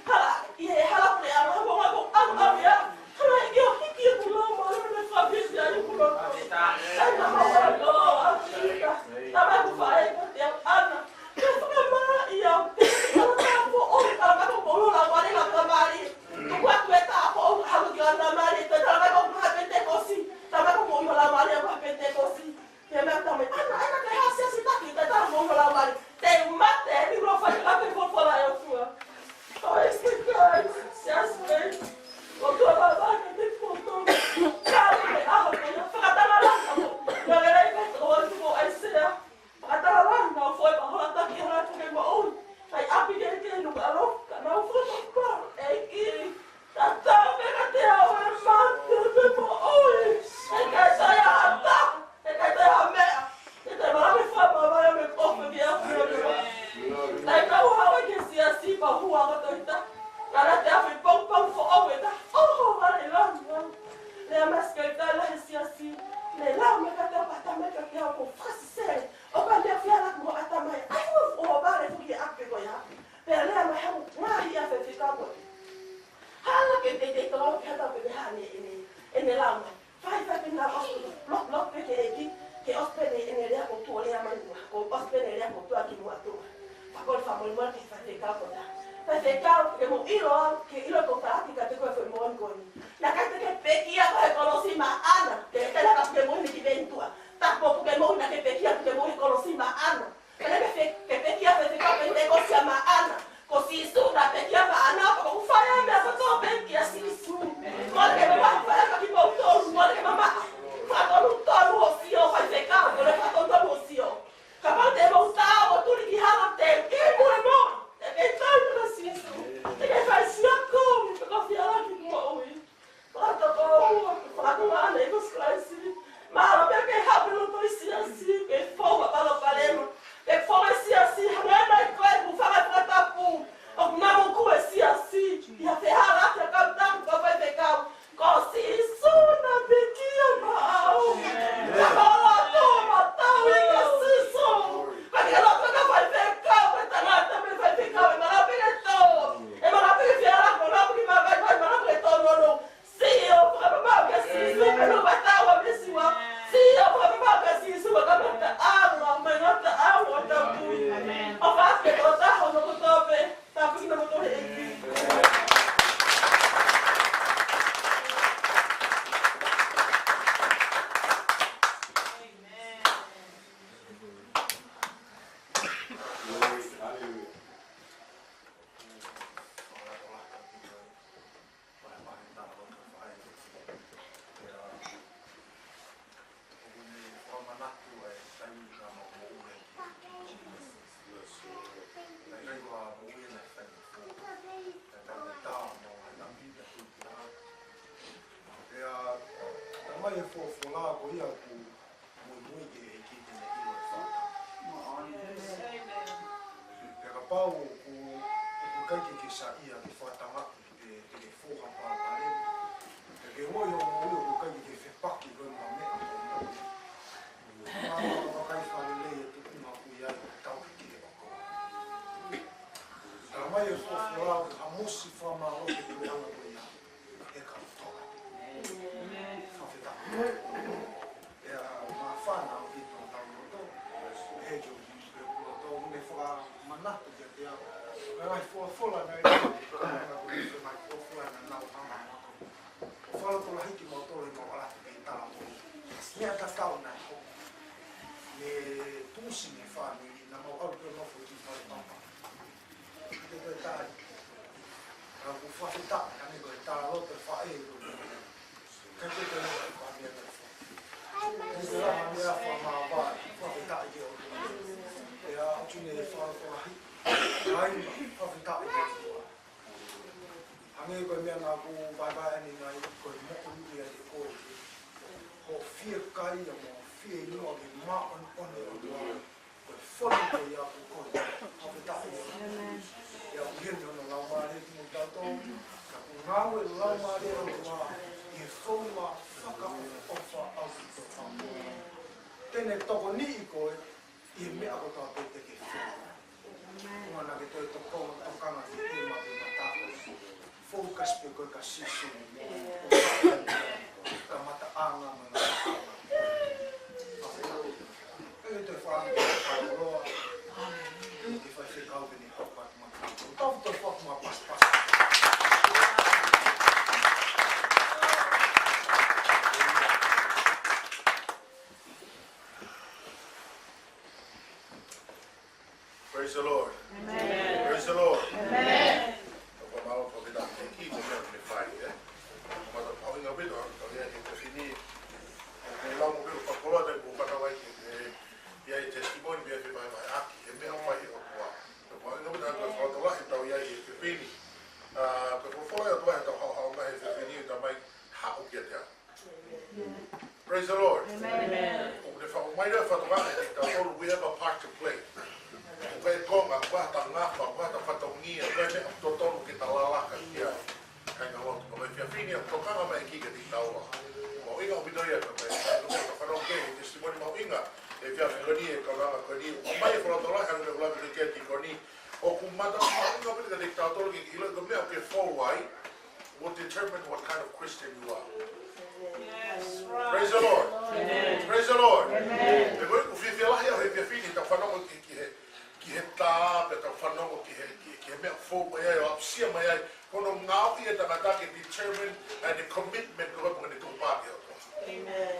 hala, ʻi he hala pule ʻa ma ko ʻuhinga ko ʻalu, ʻalu ʻe au. Hala ʻe ke ʻo hiki ʻeku lau ma ʻalu ʻo fāpisi ai ʻeku lau. Taimi naʻa mau ʻalu ʻo ʻalu ʻi ka. Tama ko faʻē ko te au ʻana. Ke fakamā ia, ke fakamā ia, ko ʻomi ka ka ko ʻomi la wale la ka mali. Tuku atu e tā ko ʻomi ka hako ki la la mali, te tā la ko ʻomi ka Pentekosi. Tama ko ʻomi la mali, ʻomi ka Pentekosi. Te mea tama, ʻAna, ʻAna, ke hā siasi taki, te tā ko ʻomi la mali. Te u mate, ni lo fai ka te folofola ʻa e ʻOtua. ʻOi, siasi, siasi, ʻOtua baba, ke te poto. Ka me aha ko ia, fakatala la ka mo. Nga lelei ka ko atu ko ʻAisea. Fakatala la, na fo e pahola taki hala ko ke moʻui. Kai ʻapi ke ke nuka alo, ka na fo e pahola, ʻEiki. Tatau pē kiate au e mate pe moʻui. ʻE ʻikai sai ha taha, ʻe ʻikai sai ha meʻa. ʻE ʻikai malava ke fakamāvae au mei he ʻofa ki he ʻAfiona. Naʻe tau haʻu ki he siasi pea hū ʻa e toita. Naʻa te afi pau pau foʻou e ta. ʻOho, vale langa. Lea mai siʻi kakai lahi he siasi. Ne lau mai kiate au pea tā mai kiate au ko Fasi Sele. ʻO ka mea fia la ko ata mai. ʻAi ua ʻo vale foki ʻapi ko ia. Pea lea mai hamu ngaahi ʻa e faifekau ko ē. Hala ke teitei tolo ki hata pē hane ʻene, ʻene lau mai. Fai, fai pē na ʻosi, lok, lok pē ke ʻEiki, ke ʻosi pē ʻene, ʻene lea ko tuʻo lea mai muʻa, ko ʻosi pē ʻene lea ko tuʻa ki muʻa tuʻa. Fakakole fakamolemole ki he faifekau ko tā. Faifekau, ke mou ʻilo au, ke ʻilo ko tā ki ka te ko e foʻi moʻoni ko eni. Naʻe ʻikai te ke pekia ko e kolosi maʻana, ke te laka ke mou ni ki ventua. Tapu ke mou naʻe ke pekia ke mou he kolosi maʻana. Pea ke pe-, ke pekia faifekau Penitekosi ia maʻana. Ko Sīsū naʻe pekia maʻana, pea ko e fai ʻa e meʻa kotoa pē kia Sīsū. Mole ke mamaʻo fai ʻaki kimoutolu, mole ke mamaʻo. Fakatonu tonu hoʻo sio faifekau, mole fakatonu tonu hoʻo sio. Kapau te mou tā ʻo tuli ki hala te ke mole mo. Te ke tai kia Sīsū. Te ke fai siʻa kovi, te ke fia laki moʻui. Fakatokouha, fakatokouha ʻEiki ko Sīsū Kalaisi. Mālō pē ke hape loto ʻi siasi, ke fou ʻa palopalema. Ke fou ʻi siasi, hangē naʻe ko e ku fanga fakatapu. ʻOku namu ku ʻi siasi, ʻi ha fehālaaki ʻa e kau tapu ka faifekau. Ko Sīsū naʻe pekia maʻau. Ka ko e loto matau ʻi kia Sīsū. Ka ke loto ka faifekau, ka tangata me faifekau, ʻe malava pē ke tō. ʻE malava pē ke fehālaaki, malava pē ke mavaivai, malava pē ke tōnounou. Sio, fakamamaʻo kia Sīsū, pea no matau ʻa Sīsū. Sio, fakamamaʻo kia Sīsū, ʻo kamata ʻalu, mai ngata ʻalu, ʻo tapu. ʻO fasi ke tō taha, ʻo no kotoa pē, tapu kinautolu ʻe he ʻEiki. ʻOku ne fakamanatu ʻa e taimi naʻa mau moʻui ai ki he Kīnisi. Naʻe ʻikai ko ha moʻui naʻe fai ʻe he fō. Naʻe taʻu ʻe taha mau hana pita ki he taha. Pea, talamai ʻe he folofola ko ia ʻoku muimui ki he ʻEiki te ne ʻilo e fata. Pea kapau ʻoku, ʻoku ʻikai ke ke saiʻia ke fakatangaʻi pe te ke fou ha palopalema. Te ke moʻui hoʻo moʻui ʻoku ʻikai ke ke fepaki koe mo ha meʻa mo moʻui. Mālō ka vakai fakalelei e tuʻunga ʻoku ʻi ai ʻo tau ki he ʻokoʻa. Talamai ʻe he folofola ʻoku hamusi fakamālō ki he puleʻanga ko ia ʻe he kau toa. Fakafetaʻi. Pea māfana ʻaupito hotau loto, he ʻoku, he ʻoku loto, ʻoku ne fakamanatu kiate au. Ko e ngaahi folofola naʻe, ko e ngaahi folofola naʻa nau hanga mato. ʻO fakalotolahi kimautolu ʻi he mau ʻalu atu ki he tala moʻui. Meʻa tatau Ne tuʻusi mei he fāmili, naʻa mau ʻalu pē ʻo nofo ki fale papa. Te te tai. Ka ʻoku fakafetaʻi, ka ne ko e tala loto e faʻē ko e. Ka te te loto e fāmili ko e. Te te loto e fāmili ko e. Fakafetaʻi ki he ʻOtua. ʻE a otu ne fakafetaʻi. Ai, fakafetaʻi ki he ʻOtua. Hangē ko e meʻa naʻa ku vaevaeʻi ange ai, ko e moʻoni ia ʻiate koe. Hoʻo fiekaia mo hoʻo fieinua ke māʻoniʻoni e ʻOtua. Ko e fonu ko ia ʻoku koe. Fakafetaʻi. ʻIo, ʻoku ʻi heni hono Laumālie kimoutolu. Ka ʻoku ngāue e Laumālie ʻo e ʻOtua ʻi he founga fakaʻofoʻofa ʻaupito. Te ne tokoniʻi koe ʻi he meʻa kotoa pē te ke fai. Kuo na ke toe tokanga, tokanga ki he mate mata. Focus pē koe kia Sīsū. Kamataʻanga mo e ngataʻanga. ʻE toe fai ki he koloa. Ke fai fekau ke ne hau atu mai. Tau toe fai mai pasipasi. Praise the Lord. Amen. Praise the Lord. Amen. Tau fakamālō fakafetaʻi ki he ʻEiki, ko e meʻa ʻoku ne fai, ē. Ko e meʻa mahuʻinga ʻaupito, tau ia ki he fefine. Ko e lau mo pelo fakakoloa, tau ʻoku fakaʻau ai ki he, ia e testimony, ia e fevahevaheʻaki, he meʻa ʻoku fai ʻe he ʻOtua. Tau fakamālō ʻaupito, tau fakalotolahi, tau ia ki he fefine. Ah, ko e folofola ʻa e ʻOtua, tau haʻohaʻo mai he fefine, tau mai haʻu kiate au. Praise the Lord. Amen. ʻOku ne fakamai lea fakatokangaʻi kiate kitautolu, we have a part to play. ʻOku ʻi ai e konga, ʻoku ʻi ai hota ngafa, ʻoku ʻi ai hota fatongia, ʻoku ʻi ai e meʻa ʻoku totonu ke ta lalaka ki ai. Kāinga lotu, ko e efiafi ni ʻoku tokanga mai e ʻEiki kiate kitaua. Mahuʻinga ʻaupito ia, ko e, ko e, ko e testimony mahuʻinga he efiafi ko eni, e kaunanga ko eni, ʻomai e fakalotolahi ʻa e ʻuluaki ko eni. ʻOku mahuʻinga ʻaupito kiate kitautolu ke ʻilo ko e meʻa ʻoku ke fou ai will determine what kind of Christian you are. Yes, right. Praise the Lord. Amen. Praise the Lord. Amen. Pea ko e ʻuhinga lahi ʻo e efiafi ni, tau fanongo ki, ki he, ki he tā, pea tau fanongo ki he, ki, ki he meʻa fou mai ai, ʻo aʻusia mai ai, ko hono ngaohi e tangata ke determine and the commitment ko ē ʻoku ne tuku pē ki he ʻOtua. Amen.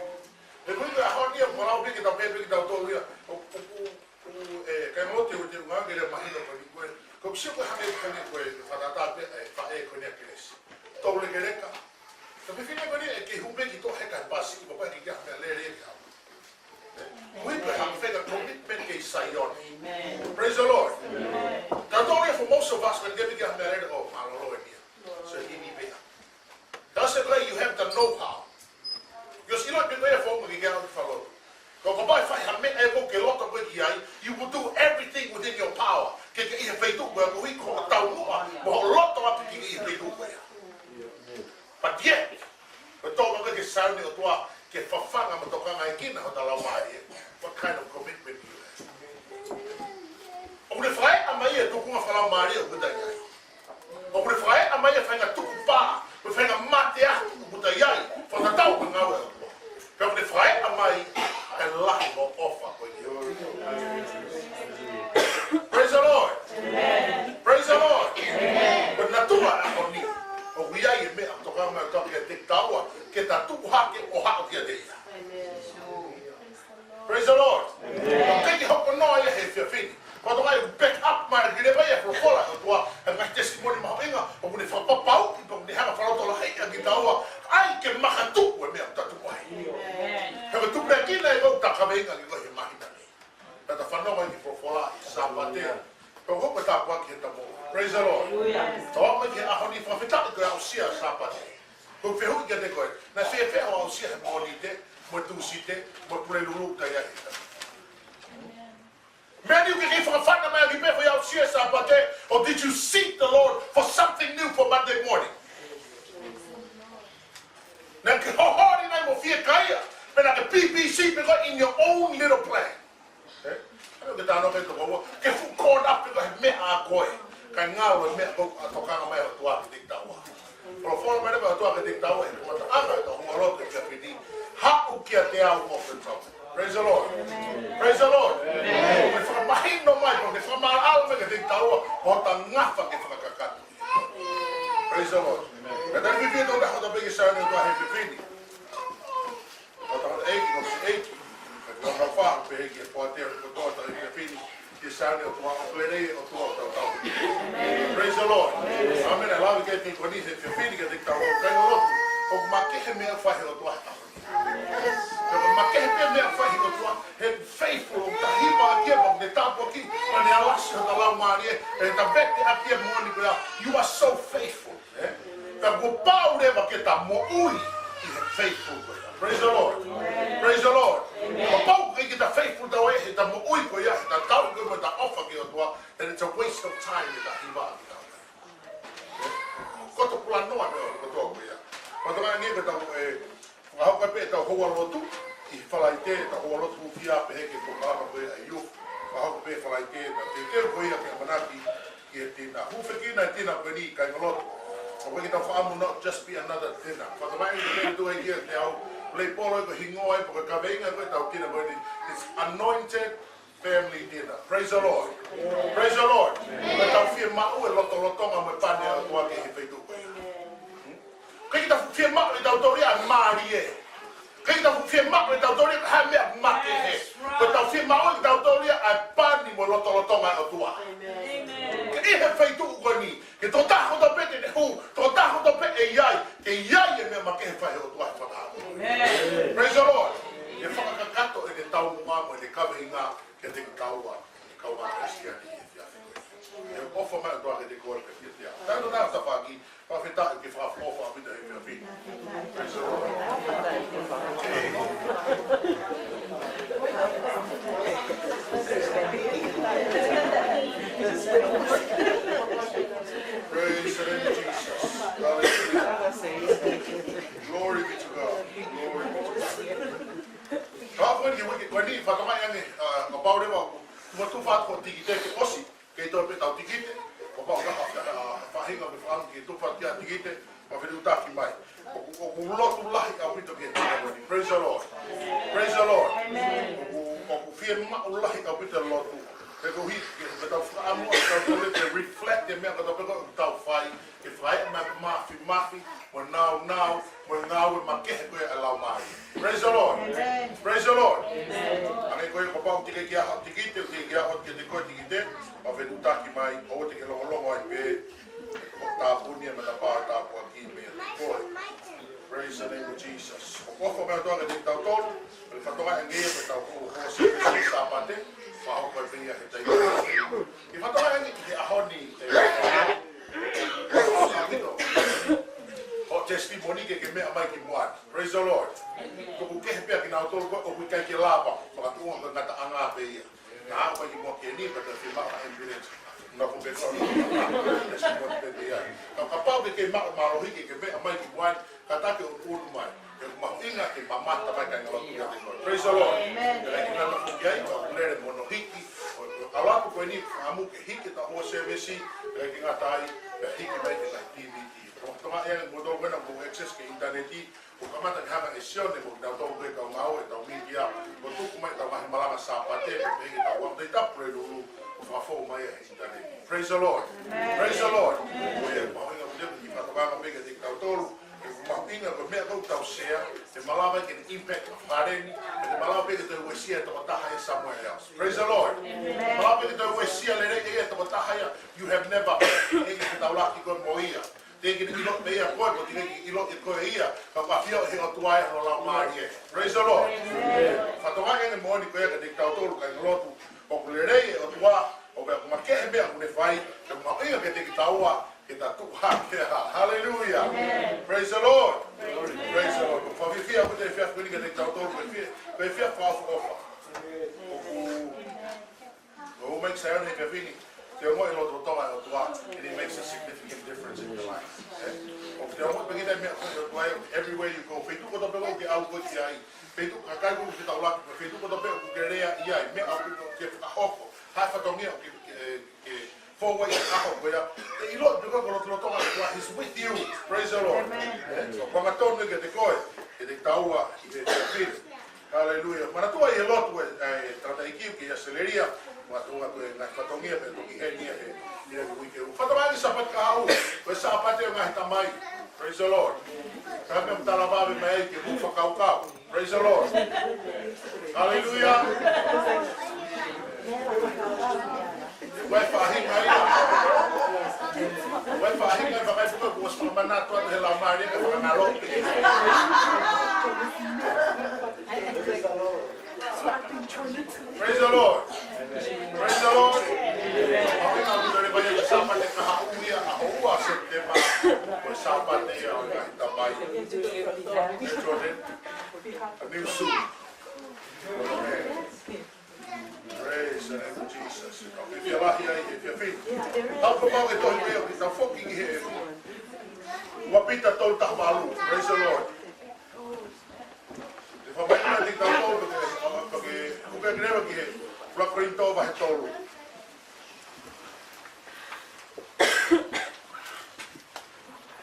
Pea ko e ʻuhinga ʻaho ni ʻoku mau lau pē ke tau pehē pē kitautolu ia, ʻo, ʻo, ʻo, ʻo, ē, kāinga lotu, ʻoku te ngā ke lea mahino ko eni ko e, ko e sio ko e hangē ko eni ko e fakatātā pē, ē, faʻē ko eni ʻa Kelesi. Tau lekeleka. Ka fefine ko eni ʻe kei hū pē ki tuʻa he kae pasi, ko e pā ki kia mea lele ki hau. Ē, ui ko e hanga fenga commitment kei Saione. Amen. Praise the Lord. Amen. Ka tau ia for most of us, ko eni ke piki ha mea lele ʻo mālōlō eni ia. So he need pē. That's why you have the know-how. Because you don't do it for me, you get out of the. Ko e kapau ʻe fai ha meʻa ʻe koe ke loto koe ki ai, you will do everything within your power. Ke ke ʻi he feituʻu ko ē, koeʻuhi ko hoʻo taumuʻa, mo hoʻo loto ʻaupito ke ke ʻi he feituʻu ko ē. But yet, ko e tō mai ke Saione ʻOtua, ke fafanga mo tokangaekina hota laumālie. What kind of commitment do you have? ʻOku ne fakaeʻa mai e tūkunga fakalaumālie ʻoku ta ʻi ai. ʻOku ne fakaeʻa mai e faʻahinga tukupā, mo e faʻahinga mateaki ʻoku ta ʻi ai, fakatatau mo e ngāue ʻa e ʻOtua. Pea ʻoku ne fakaeʻa mai e lahi mo e ʻofa ko ia. Praise the Lord. Amen. Praise the Lord. Amen. Ko e natura ʻo e ʻaho ni, ʻoku ʻi ai e meʻa ʻoku tokanga mai ʻOtua kiate kitaua, ke ta tuʻu hake ʻo haʻu kiate ia. Amen. Praise the Lord. Amen. ʻOku ʻikai ke hoko noa ia he efiafi ni. Ko e ʻOtua ʻoku back up mai ki he leva ia folofola ʻa e ʻOtua, ʻa e ngaahi testimony mahuʻinga, ʻoku ne fakapapauʻi, ʻoku ne hanga fakalotolahiʻi ʻa kitaua, ʻai ke makatuʻu e meʻa ʻoku ta tuʻu ai. Amen. He ʻoku tupu pē kinaua ʻoku ta kaveinga ki ai he māhina ni. Pea ta fanongo ki he folofola ʻi he Sāpate. Pea ʻoku hoko e tāpuaki he ta mo. Praise the Lord. Hallelujah. Tau aʻu mai ki he ʻaho ni, fakafetaʻi ko e aʻusia Sāpate. Ko e fehuʻi kiate koe, naʻe fēfē hoʻo aʻusia he Mōnite, mo e Tūsite, mo e Pulelulu ʻoku ta ʻi ai? Meʻa ni ʻoku ke kei fakafana mai ʻaki pē foʻi aʻusia Sāpate, or did you seek the Lord for something new for Monday morning? Naʻa ke hoholi nai mo fiekaia, pe naʻa ke B B C pē koe in your own little plan. Ē? Hangē ko e talanoa ko ē ʻa e tokoua, ke fuʻu caught up pē koe he meʻa ʻa koe. Kae ngalo e meʻa ʻoku tokanga mai ʻa e ʻOtua kiate kitaua. Folofola mai leva ʻa e ʻOtua kiate kitaua he kamataʻanga ʻo e houa lotu he efiafi ni. Haʻu kiate au ʻoku ke tau. Praise the Lord. Praise the Lord. Ko e fakamahino mai, ko e fakamaʻalaʻala mai kiate kitaua, ko hota ngafa ke fakakakato. Praise the Lord. Ka tau fifili ʻo taha ʻo ta pē ke Saione ʻOtua he efiafi ni. ʻO ta ʻEiki, ʻo ʻEiki. Pea pehē ki he poate kotoa ʻi he efiafi ni, ke sani ʻOtua, ʻoku lelei ʻOtua ʻo tau tau. Praise the Lord. Amen. ʻAi lave ki he efiafi ni kiate kitautolu kāingalotu. ʻOku makehe meʻa ʻoku fai ʻe he ʻOtua he ʻaho ni. ʻOku makehe pē meʻa ʻoku fai ʻe he ʻOtua, he faithful, ʻoku ta hiva ki ai, ʻoku ne tāpuakiʻi, ʻoku ne alasi hota laumālie, ʻe ta vete ʻaki e moʻoni ko ia, you are so faithful. ʻE? Pea kuo pau leva ke ta moʻui ʻi he faithful ko ia. Praise the Lord. Praise the Lord. Kapau ʻikai ke ta faithful ʻi heʻeta moʻui ko ia, heʻeta tauhi ko ia mo ʻeta ʻofa ki he ʻOtua, then it's a waste of time ʻeta hiva ʻaki ʻeta. Koto pulanoa meʻa kotoa ko ia. Pea tokanga ange ke tau, ʻe, fakahoko pē ʻetau houa lotu ʻi Falaite, ʻetau houa lotu hūfia pehē ki he polokalama ko ia ʻa e youth. Fakahoko pē Falaite, ʻetau teuteu ko ia ke ʻamanaki ki he dinner. Hūfekina e dinner ko eni kāingalotu. ʻOku ʻikai ke tau fakaʻamu, not just be another dinner. Fakatamaʻi ke tau tuʻu ai kiate au, lei polo ko e hingoa ia, pe ko e kaveinga ko ē ʻetau dinner ko eni. It's anointed family dinner. Praise the Lord. Praise the Lord. Ke tau fiemaʻu e lotolotonga mo e pani ʻa e ʻOtua ki he feituʻu ko ia. Hmm? ʻIkai ke tau fiemaʻu ʻe tautolu ia ʻa e mālie. ʻIkai ke tau fiemaʻu ʻe tautolu ia ha meʻa makehe. Ko ʻetau fiemaʻu ʻe tautolu ia ʻa e pani mo e lotolotonga ʻa e ʻOtua. Ke ʻi he feituʻu ko eni, ke tokotaha kotoa pē te ne hū, tokotaha kotoa pē ʻe ʻi ai, ke ʻi ai e meʻa makehe ʻoku fai ʻe he ʻOtua he fakaʻaho. Praise the Lord. ʻE fakakakato ʻene taumuʻa mo ʻene kaveinga kiate kitaua, kau Kalisitiane ʻi he efiafi ni. ʻE ʻofa mai ʻOtua kiate koe pea kiate au. Tau na tafaʻaki, fakafetaʻi ke fakaʻofoʻofa ʻa e efiafi ni. Praise the Lord. Praise the name of Jesus. Hallelujah. Glory be to God. Glory be to God. Ka ko eni ke wiki ko eni, fakatamaʻi ange, ʻa, kapau leva ʻoku tufa atu ho tikite ke ʻosi, kei toe pē ʻetau tikite, kapau ʻoku ʻi ai ha, ha, ha faʻahinga ʻoku fakaʻamu ke tufa atu ki ai ha tikite, mou fetuʻutaki mai. ʻOku, ʻoku lotu lahi ʻaupito ki he dinner ko eni. Praise the Lord. Praise the Lord. ʻOku, ʻoku fiemaʻu lahi ʻaupito e lotu. He koeʻuhi ke, ke tau fakaʻamu, ke tau toe ke reflect e meʻa kotoa pē ʻoku tau fai, ke fai e meʻa mafimafi, mo e nāunau, mo e ngāue makehe ko ia ʻa e Laumālie. Praise the Lord. Praise the Lord. Hangē ko ia kapau te ke ʻikai ke ʻi ai ha tikite, te ke ʻikai ke ʻi ai ha tikite, mou fetuʻutaki mai, ʻoua te ke longolongo ai pē, ʻoku tāpuni e matapā ʻo e tāpuaki meiate koe. Praise the name of Jesus. ʻOku ʻofa mai ʻOtua kiate kitautolu, pea fakatokanga ange ia ke tau ko ko se Sāpate, fakahoko pē ia he taimi. Ke fakatokanga ange ki he ʻaho ni, ʻe, ʻo testimony ke ke meʻa mai ki muʻa. Praise the Lord. Tuku kehe pē kinautolu ko ē ʻoku ʻikai ke lava, fakatuʻunga ko e ngataʻanga pē ia. Naʻa ʻoku ʻi muʻa ke ni, pea te fiemaʻu ha ambulance. Naʻa ʻoku pē ko e testimony pē ia. Ka kapau ke ke maʻu mālohi ke ke meʻa mai ki muʻa, kātaki ʻo ʻunu mai. He ʻoku mahuʻinga ke mamata mai kāingalotu kiate koe. Praise the Lord. Amen. Pea ʻikai ke ngata foki ai, ka ʻoku lele mo hono hiki. ʻO, ʻo, ʻalu atu ko eni, fakaʻamu ke hiki ʻetau houa service, pea ʻikai ke ngata ai, pea hiki mai ki he ngaahi D V D. Ko e tokanga ia mo tau wena mo access ki he ʻinitaneti, ʻo kamata ke hanga ʻe Sione mo kitautolu ko e kau ngāue ʻetau media, ʻo tuku mai ʻetau ngaahi malanga Sāpate, pea pehē ki he kau Tohitapu Pulelulu, ʻo fakafou mai he ʻinitaneti. Praise the Lord. Amen. Praise the Lord. Ko ia, mahuʻinga ʻoku te ki fakatokanga pē kiate kitautolu, ʻoku mahuʻinga ko e meʻa ʻoku tau share, ʻe malava ke ne impact ʻa e fale ni, ʻe malava pē ke toe uesia e tokotaha ia somewhere else. Praise the Lord. Amen. Malava pē ke toe uesia lelei e tokotaha ia, you have never, ʻe ke taulaki koe mo ia. Teʻeki ke ʻilo pē ia koe, ko e teʻeki ke ʻilo ʻe koe ia, ka ʻoku ʻafio ʻe he ʻOtua ʻi hono Laumālie. Praise the Lord. Amen. Fakatokanga ange moʻoni ko ia kiate kitautolu kāingalotu, ʻoku lelei e ʻOtua, ʻoku makehe e meʻa ʻoku ne fai, ʻoku mahuʻinga kiate kitaua, ke ta tuʻu hake. Hallelujah. Amen. Praise the Lord. Praise the Lord. Ko e fiefia ʻoku te fiefia ko eni kiate kitautolu, ko e fie-, ko e fiefia fakaʻofoʻofa. ʻOku, ʻoku make sense he efiafi ni. Te ongoʻi e lotolotonga ʻo e ʻOtua, and it makes a significant difference in your life. Eh? ʻOku te ongoʻi pē kita e meʻa ko e ʻOtua, everywhere you go. Feituʻu kotoa pē ʻoku ke ʻalu koe ki ai. Feituʻu kakai ʻoku ke taulaki, feituʻu kotoa pē ʻoku ke lea ʻi ai, meʻa ʻoku ke fakahoko. Ha fatongia ʻoku ke, ke, ke fou ai he ʻaho ko ia. ʻE ʻilo pē ko e lotolotonga ʻo e ʻOtua, he's with you. Praise the Lord. Amen. Eh, so, ko e angatonu kiate koe, kiate kitaua, ʻi he efiafi ni. Hallelujah. Manatua ʻi he lotu e, e, tangataʻeiki ki ʻAositelēlia, manatua ko e ngaahi fatongia, pea toki heni he, ʻi he uike ua. Fakatokanga ange Sāpate kahaʻu, ko e Sāpate ʻo e ngaahi tamai. Praise the Lord. Ka me tala vave mai ke mou fakakaukau. Praise the Lord. Hallelujah. Ko e faʻahinga ia. Ko e faʻahinga ia, fakaefuka kuo ʻosi fakamanatu atu he Laumālie ke fakangalou. Praise the Lord. Praise the Lord. Amen. Amen. Amen. Amen. Amen. Amen. Sāpate kahaʻu ia, ʻaho ua September. Ko e Sāpate ia ʻo e ngaahi tamai. Children, a new soup. Amen. Praise the name of Jesus. Efiafi ia, efiafi. Tau kapau ke tohi pē ʻo kita foki ki he ua Pita tolu taha valu. Praise the Lord. Te fakapaʻanga ni tau tolu ke, ke, ke, ke leva ki he ua Kolinitō vahe tolu.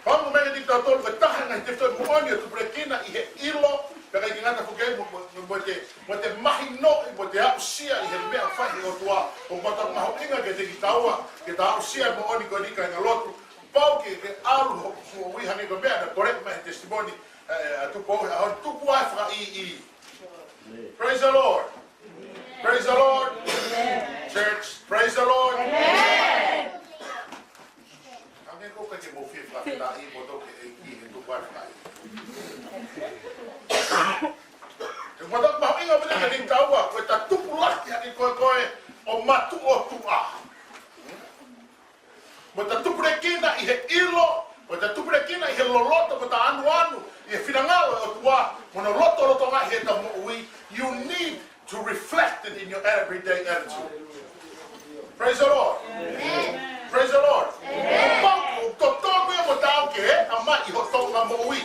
Fakamanatu mai kiate kitautolu ko e taha e ngaahi tefitoʻi moʻoni ʻoku tupulekina ʻi he ʻilo, pea ʻikai ke ngata foki ai mo, mo, mo, mo te, mo te mahinoʻi, mo te aʻusia ʻi he meʻa fai ʻe he ʻOtua, ʻoku mātuʻaki mahuʻinga kiate kitaua, ke ta aʻusia e moʻoni ko eni kāinga lotu, pau ke, ke ʻalu ho, ho ui hangē ko e meʻa naʻe kolea mai he testimony, ē, ʻa Tupou he ʻaho ni, tuku ʻa e fakaʻīʻī. Praise the Lord. Praise the Lord. Church, praise the Lord. Amen. Hangē ko e ʻikai ke mou fie fakafetaʻi moutolu ki he ʻEiki he tuku ʻa e fakaʻīʻī. He mātuʻaki mahuʻinga pē kiate kitaua, ko e ta tupulaki hangē ko e, ko e ʻo matuʻotuʻa. Mo ta tupulekina ʻi he ʻilo, mo ta tupulekina ʻi he loloto, mo ta anuanu ʻi he finangalo ʻo e ʻOtua, mo hono lotolotonga ʻi heʻeta moʻui. You need to reflect it in your everyday attitude. Praise the Lord. Amen. Praise the Lord. Amen. Pau ʻoku totonu ia mo taau ke ʻa mai ʻi hoʻo tōʻonga moʻui.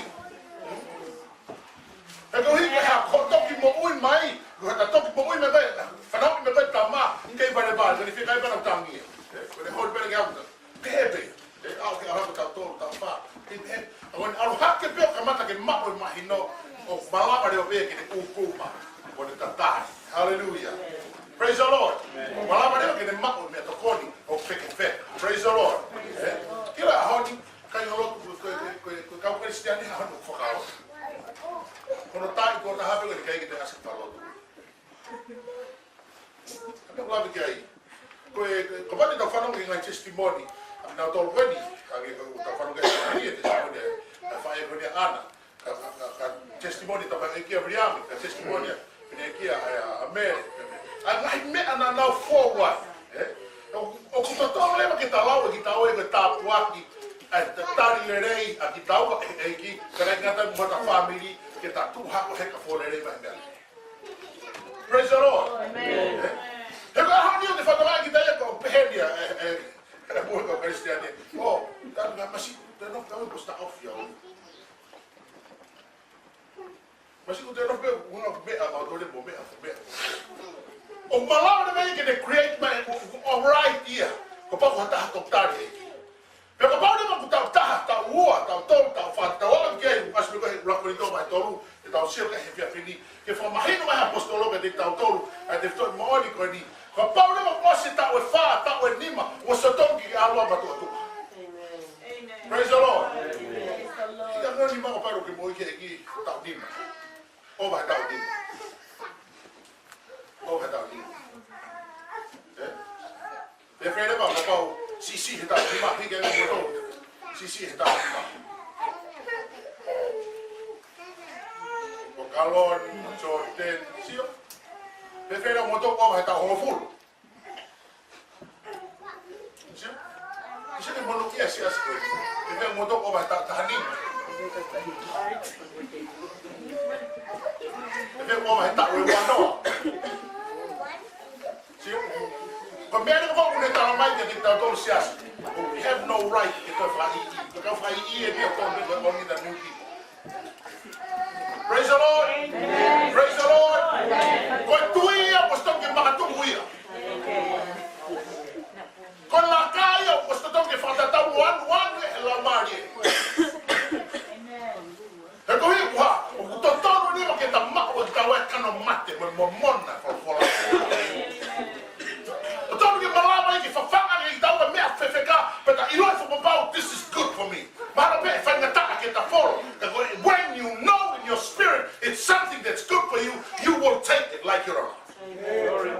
He ko e hā, ko e toki moʻui mai, ko e toki moʻui mai, fanauʻi mai ko e tama, kei valevale, ko e fika i vana tangia. Ē, ko e holi pele ke auta. Pehē pē. Ē, ʻalu ke ʻalu ko tautolu, tau fā. Ē, pehē. ʻAlu hake pē ʻo kamata ke maʻu e mahino, ʻo malava leva pē ke ne ʻūkuma, ʻo ne tatai. Hallelujah. Praise the Lord. Malava leva ke ne maʻu e meʻatokoni, ʻo fekefeka. Praise the Lord. Ē, kila ʻaho ni, kāinga lotu, ko e, ko e, ko e, ko e kau Kalisitiane ʻaho ni ʻoku fakaʻosi. Ko hono taʻu ko ē ʻe taha pē ʻoku ʻikai ke toe ʻasi ki he lotu. Kapau ʻoku lave ki ai. Ko e, ko e, kapau te tau fanongo ki he ngaahi testimony ʻa kinautolu ko eni, ka ke, ko e tau fanongo ki he testimony, testimony ʻa e faʻē ko eni ʻa ʻAna. Ka, ka, ka, ka testimony ʻa e faʻē ko eni ʻa Viliami, ka testimony ʻa e faʻē ko eni ʻa, ʻa, ʻa Mele. ʻA e ngaahi meʻa naʻa nau fou ai, ē? ʻO, ʻoku totonu leva ke ta lau ʻe kitaua ʻa e tāpuaki, ʻa e tali lelei ʻa kitaua ʻe he ʻEiki, kae ʻikai ngata ai mo hota family, ke ta tuʻu hake ʻo heka fōlelei mai meʻa. Praise the Lord. Amen. Ē? He ko e ʻaho ni ʻoku te fakatokangaʻi kita ia ko e pehē ni ʻa e, ē, ē, ē, mo e kau Kalisitiane. ʻO, ta na masi, te no kau ko sta off ia. Masi ko te no pe, una meʻa, ma tole mo meʻa, mo meʻa. ʻO malava leva ia ke ne create mai, ʻo, ʻo, ʻo right ia. Ko e pau ko ha taha toketā. Pea kapau leva ʻoku tau taha, tau ua, tau tolu, tau fā, tau ala ki ai, ʻasi pē ko ē he ua Kolinitō vahe tolu, ʻe tau sio ki ai he efiafi ni, ke fakamahino mai ʻe he ʻaposetolo kiate kitautolu, ʻa e tefitoʻi moʻoni ko eni. Kapau leva ʻoku ʻosi e taʻu ʻe fā, taʻu ʻe nima, ʻoku ʻosi totonu ke ʻalu ʻo matuʻotuʻa. Amen. Praise the Lord. Praise the Lord. ʻIkai ngata ai mo e pau ke moʻui ki he ʻEiki taʻu nima. ʻO vahe taʻu nima. ʻO vahe taʻu nima. Ē? Pea fēfē leva kapau, siʻisiʻi he taʻu nima, hiki ange mo tō. Siʻisiʻi he taʻu nima. ʻO Kaloni, ʻo Jordan, sio. Pea fēfē leva mo tō ʻo vahe taʻu hongofulu. Sio. Sio ke mono kia sia sio. Pea fēfē mo tō ʻo vahe taʻu taha nima. Pea fēfē ʻo vahe taʻu ʻe ua noa. Sio? Ko e meʻa ni ko ʻoku ne tala mai kiate kitautolu siasi. We have no right ke tau fai. Ke tau fai ʻi he meʻa tau meʻa ko e only the new people. Praise the Lord. Amen. Praise the Lord. Amen. Ko e tui ia, ʻoku ʻosi totonu ke makatuʻu ia. Ko e laka ia, ʻoku ʻosi totonu ke fakatatau ʻo anuanu ʻe he Laumālie. He ko e hā, ʻoku totonu ni ma ke ta maʻu ʻe taua e kano mate, mo, mo mona, folofola. ʻOku totonu ke malava ia ke fafanga kiate kitaua e meʻa fefeka, pea ta ʻilo ʻe fakapapau, this is good for me. Mahalo pē ʻe faingataʻa ke He ko e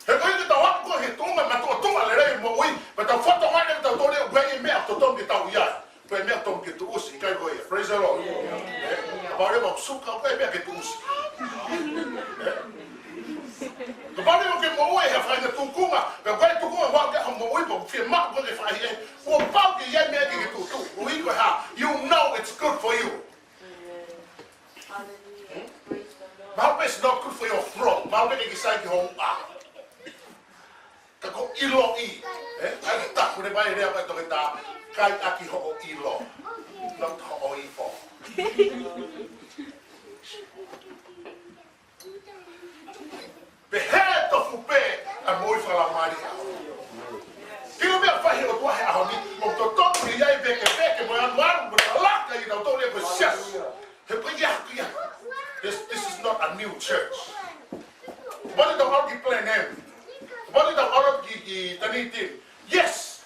ʻikai ke tau ako he tuʻunga matuʻotuʻa lelei moʻui, pea tau fatongia leva ʻetau tō lea ʻoku ʻi ai e meʻa totonu ke tau ʻi ai. Ko e meʻa totonu ke tuʻusi, ʻikai ko ia. Praise the Lord. ʻE, kapau leva ʻoku suka, ko e meʻa ke tuʻusi. ʻE? Kapau leva ke moʻui he faʻahinga tuʻunga, pea ko e tuʻunga ʻoku ke ʻaho moʻui, pea ʻoku fiemaʻu ke ke fai ʻe, kuo pau ke ʻi ai e meʻa ke ke tuʻutuʻu. ʻUhí ko e hā, you know it's good for you. Mahalo pē it's not good for your throat. Mahalo pē ke ke sai ki ho uʻa. Ka ko e ʻiloʻi, ʻe? ʻA ia ʻoku taku leva e lea ʻa e toketā, kai ʻaki hoʻo ʻilo, not hoʻo ifo. Pehē tofu pē ʻa e moʻui fakalaumālie. Kilo meʻa fai he ʻOtua he ʻaho ni, ʻoku totonu ke ʻi ai e vekeveke mo e anuanu mo e laka ʻi heʻetau tō lea ko e siasi. He ko ia, ko ia. This, this is not a new church. Kapau te tau ʻalu ki Plan M. Kapau te tau ʻalu ki, ki Dunedin. Yes,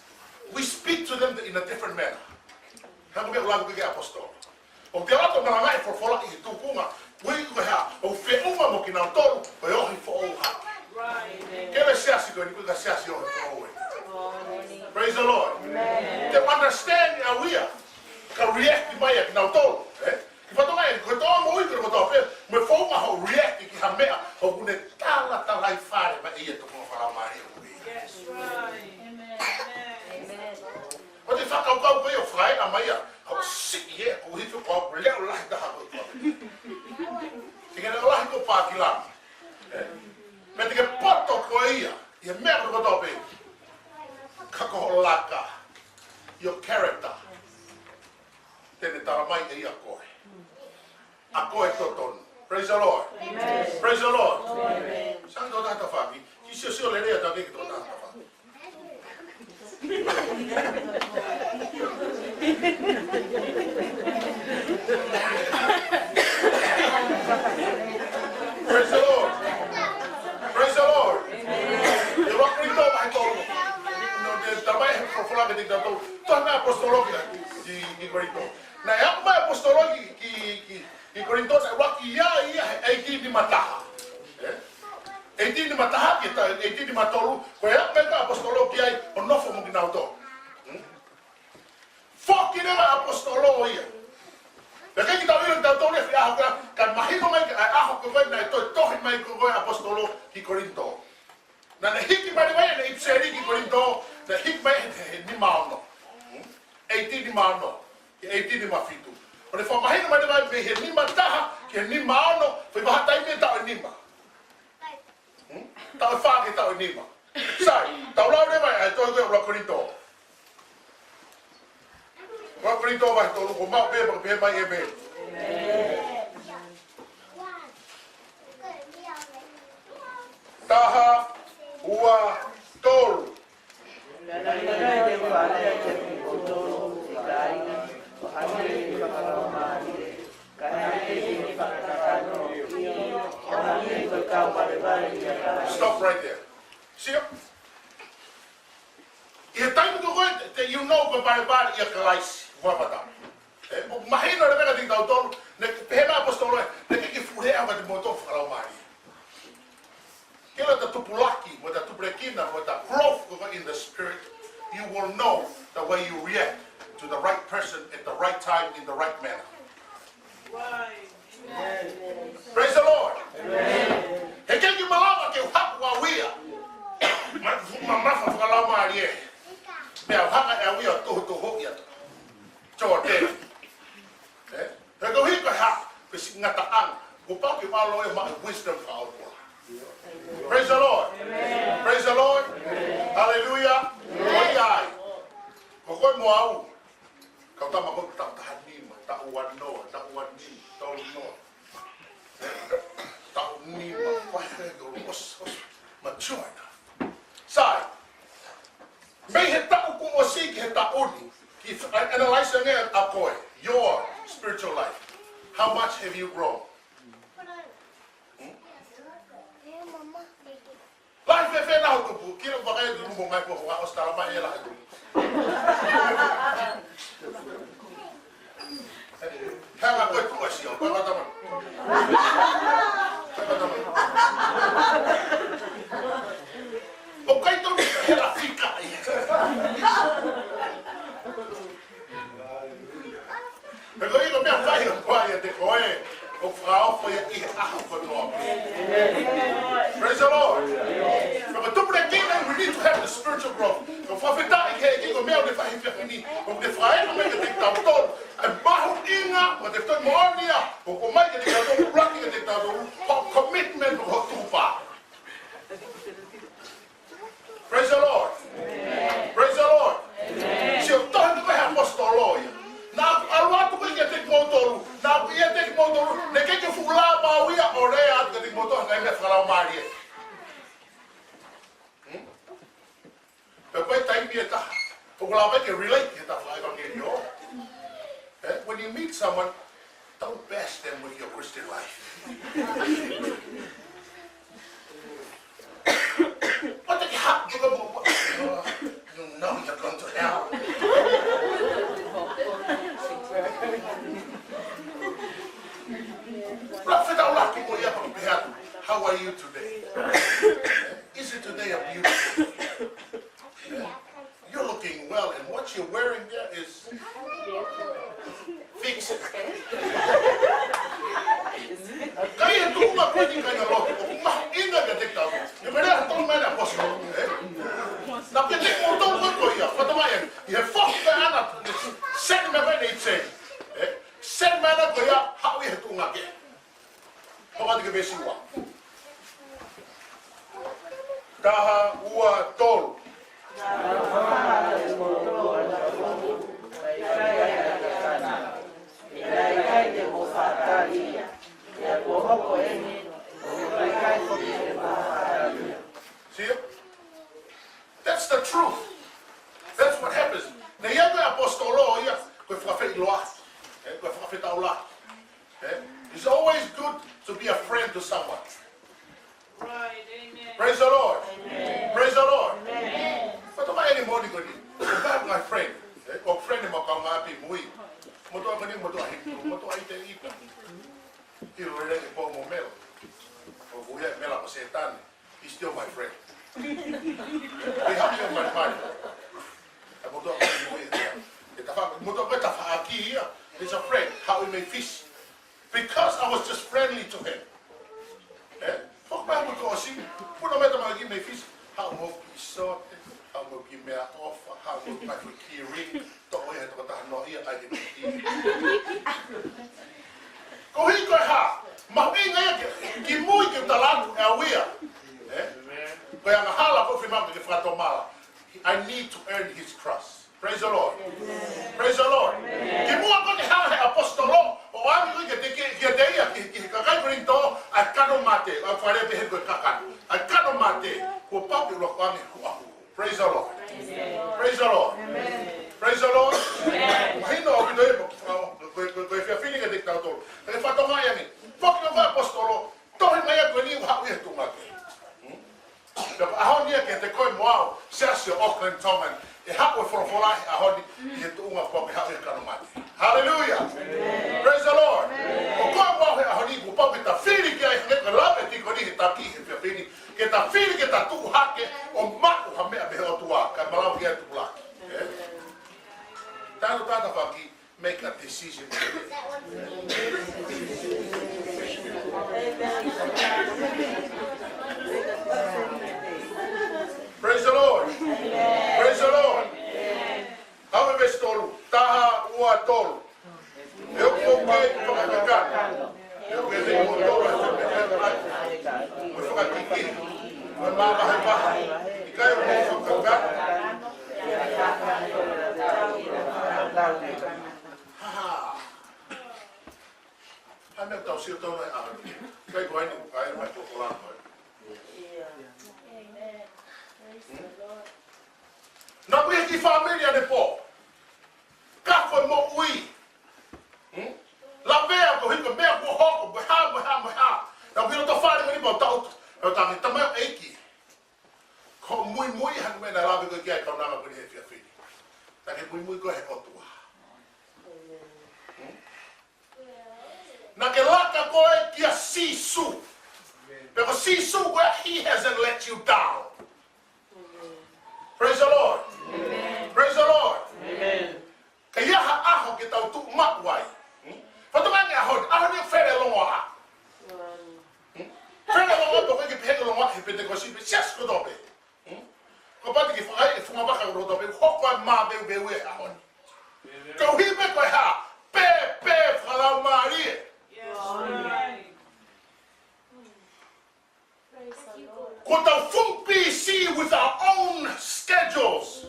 we speak to them in a different manner. He ko e meʻa ʻoku lave ki ai e ʻaposetolo. ʻOku te ʻalu ʻo malangaʻi e folofola ʻi he tuʻunga, ʻuhí ko e hā, ʻoku feʻunga mo kinautolu ʻoku ʻi he ohi foʻou hake. Ke le siasi ko eni, ko e siasi ohi foʻou ē. Praise the Lord. Te understand ʻa ia, ka react mai ʻa kinautolu, ē? Ke fatongia ē, ko e tō moʻui ko e kotoa pē, mo e founga hoʻo react ki ha meʻa ʻoku ne talatalaifale mai ʻi he tuʻunga fakalaumālie ʻoku ʻi ai. Ko e fakakaukau ko ia ʻoku fakaeʻa mai ia, ʻoku siʻi ē, ʻoku hifo ko ʻeku leʻo lahi taha ko ē. Te ke leʻo lahi ko Pākilani. Ē? Pea te ke poto ko ia, ʻi he meʻa ko e kotoa pē. Ka ko hoʻo laka, your character. Te ne tala mai ʻe ia koe. ʻA koe totonu. Praise the Lord. Amen. Praise the Lord. Amen. Sai, tō taha tafaʻaki. Kiʻi siosio lelei atu ke tō taha tafaʻaki. Praise the Lord. Praise the Lord. Amen. ʻUluaki Kolinitō vahe tolu. No, te tala mai he folofola kiate kitautolu. Tohi mai ʻaposetolo ki, ki, ki Kolinitō. Naʻe aʻu mai ʻaposetolo ki, ki, ki, ki Kolinitō, naʻe ʻuluaki ʻi ai ia he ʻeiki nima taha. Ē? ʻEiki nima taha ki he ta-, ʻeiki nima tolu, ko e aʻu mai ko ē ʻaposetolo ki ai ʻo nofo mo kinautolu. Hmm? Foki leva ʻaposetolo ia. Pea ʻikai ke tau ʻilo kitautolu ia he ʻaho ko ē, ka mahino mai ki he ʻaho ko ē naʻe toe tohi mai ko ē ʻaposetolo ki Kolinitō. Naʻa ne hiki mai leva ia ʻene ʻipiseli ki Kolinitō, naʻe hiki mai he, he, he nima ono. Hmm? ʻEiki nima ono, ki he ʻeiki nima fitu. ʻO ne fakamahino mai leva mei he nima taha, ki he nima ono, foʻi vahaʻa taimi ʻe taʻu ʻe nima. Hmm? Taʻu ʻe fā ki he taʻu ʻe nima. Sai, tau lau leva ʻa e tohi ko ē ʻuluaki Kolinitō. ʻUluaki Kolinitō vahe tolu, ko e maʻu pē, pea pehē mai ʻe Mele. Taha, ua, tolu. Stop right there. See? ʻI he taimi ko ē, te, you know, ko e valevale ʻia Kalaisi, ua mata. Ē, ʻoku mahino lelei kiate kitautolu, ne pehē mai ʻaposetolo ē, naʻe ʻikai ke fuʻu lea au kiate kimoutolu fakalaumālie. Ke ʻoua te tau tupulaki, mo te tupulekina, mo te growth ko ē in the spirit, you will know the way you react to the right person at the right time in the right manner. Praise the Lord. He ʻikai ke malava ke u haku au ia. Ma, ma, ma, fakalaumālie. Meʻa hanga ʻe au ia ʻo tohotohoʻi atu. Tō te. Ē? He ko e hā, pe siʻi ngataʻanga. Kuo pau ke mālō e maʻu wisdom fakaʻotua. Praise the Lord. Praise the Lord. Hallelujah. Ko ia ai. Ko koe mo au. Kau tama ko ē taʻu taha nima, taʻu ua noa, taʻu ua nima, taʻu noa. Taʻu nima, why the hell you almost, almost mature enough? Sai, mei he taʻu kuo ʻosi ki he taʻu ni, ke analyze ange ʻa koe, your spiritual life. How much have you grown? Hmm? Lahi fēfē nā hoʻo tupu, kilo vakai tu mo ngai ko hoa ʻosi tala mai e lahi tupu. Hanga ko e tuʻu ʻa Sio, ko e mata mai. Ko e mata mai. Praise the Lord. From a tupuna kina, we need to have the spiritual growth. Ko e fakafetaʻi ki he ʻEiki ko e meʻa ʻoku ne fai he efiafi ni. ʻOku ne fakaeʻa mai kiate kitautolu ʻa e mahuʻinga ʻo e tefitoʻi moʻoni ia. ʻOku ʻomai kiate kitautolu, ʻuluaki kiate kitautolu, hoʻo commitment, hoʻo tukupā. Praise the Lord. Praise the Lord. Sio, tohi ko ē ʻa e ʻaposetolo ia. Naʻa ku ʻalu atu ko ē kiate kimoutolu. Naʻa ku ʻiate kimoutolu. Naʻe ʻikai ke u fuʻu lava au ia ʻo lea atu kiate kimoutolu ha ngaahi meʻa fakalaumālie. Hmm? Pea ko e taimi ʻe taha ʻoku lava ke relate ki he tafaʻaki ʻo e ʻevangeliō. Eh? When you meet someone, don't bash them with your Christian life. What the hell? You know you're going to hell. Fakafetaʻi ʻuluaki mo ia pea pehē atu, "How are you today? Is it today a beautiful day?" You're looking well, and what you're wearing there is fix it. Ka ʻi he tuʻunga ko eni, kāinga lotu, ʻoku mahuʻinga kiate kitautolu. He meʻa naʻe tala mai ʻe he ʻaposetolo, eh? Naʻa ke te mo tau ko ia, fakatokangaʻi ange, ʻi he foki ko ē ʻaʻana, send mai ʻene ʻiteni, eh? Send mai ʻana ko ia, haʻu ʻi he tuʻunga kehe. Hoko atu ki he veesi ua. Taha, ua, tolu. See? That's the truth. That's what happens. Naʻe ʻi ai e ʻaposetolo ia, ko e fakafeʻiloaki. Eh, ko e fakafetaulaki. Eh? It's always good to be a friend to someone. Right, amen. Praise the Lord. Amen. Praise the Lord. Amen. But my any morning, good. That my friend. Eh, ko friend mo kaungāʻapi mui. Motuʻa ko eni, motuʻa Hepelū, motuʻa ʻIte ʻIta. ʻIlo ʻe lele pō mo Mela. ʻOku ʻi ai Mela ko Sētane. He's still my friend. He helped me with my money. ʻA e motuʻa ko eni mo ia. ʻE tafa-, motuʻa ko e tafaʻaki ia. He's a friend. Haʻu ʻi Memphis. Because I was just friendly to him. Eh? Foki mai mo ko ʻosi. Puna mai tama ki Memphis. Haʻu mo ki sote. Haʻu mo ki meʻaʻofa. Haʻu mo ki mai ki ring. Toʻo ia he tokotaha noa ia ʻa e kiki. Ko e hā? Mahuʻinga ia ke, kimui ke u tala atu ʻe au ia. Eh? Ko e angahala ko e fiemaʻu ke fakatomala. I need to earn his trust. Praise the Lord. Praise the Lord. Kimuʻa ko ē ke haʻu he ʻaposetolo, ʻo ʻoange ko ē kiate, kiate ia, ki, ki he kakai Kolinitō, ʻa e kano mate, ʻa e fale pehē ko e kakano. ʻA e kano mate, kuo pau ke ʻuluaki ʻoange ʻe he ʻOtua. Praise the Lord. Praise the Lord. Praise the Lord. Mahino ʻaupito ia, ko, ko, ko, ko e efiafi ni kiate kitautolu. Ke fakatokangaʻi ange. Foki mai e ʻaposetolo, tohi mai ʻa e ko eni ʻoku haʻu ia he tuʻunga kehe. Hmm? Pea ko e ʻaho ni ia kiate koe mo au, Siasi ʻo Auckland Tongan, ʻe haʻu e folofola he ʻaho ni, ʻi he tuʻunga kuo pau ke haʻu he kano mate. Hallelujah. Praise the Lord. Ko koe mo au he ʻaho ni, kuo pau ke ta fili ki ai, hangē ko e lau ʻa e tīkoni he taki he efiafi ni, ke ta fili ke ta tuʻu hake ʻo maʻu ha meʻa mei he ʻOtua, kae malava ke tupulaki. Eh? Tano tata faki, make a decision. Praise the Lord. Praise the Lord. Awe veesi tolu. Taha, ua, tolu. ʻE ʻoku ou kei fakakakano. ʻE ʻoku ʻiate kimoutolu ʻa e fakameʻaʻi mo e fakakikite, mo e mavahevahe. ʻIkai ʻoku ou fakakakano. Ha ha. Hai meʻa tau sio tau mai ʻa. ʻIkai ko ai ni, ʻikai mai ko ko lama. Naʻa ku ʻi he kiʻi fāmili ʻanepō. Ka ko e moʻui. Hmm? Lavea ko e hiko meʻa kuo hoko, mo e hā, mo e hā, mo e hā. Naʻa ku ʻi loto fale mo ni mau tau, tau tangi, tamaioʻeiki. Ko e muimui hangē ko e meʻa naʻe lave ko ē ki ai e kaunanga ko eni he efiafi ni. Naʻa ke muimui koe he ʻOtua. Hmm? Naʻa ke laka koe kia Sīsū. Pea ko Sīsū ko ē, he hasn't let you down. Praise the Lord. Praise the Lord. Ka ʻi ai ha ʻaho ke tau tuʻu maʻu ai. Hmm? Fakatokangaʻi ange ʻaho ni, ʻaho ni fele longoaʻa. Hmm? Fele longo Penitekosi pē, siasi kotoa pē. Hmm? Kapau te ke fakaʻai e funga vaka kotoa pē, hoko e maveuveu ʻi he ʻaho ni. Koeʻuhi pē ko e hā? Pēpē fakalaumālie. Yes, right. Kuo tau full busy with our own schedules.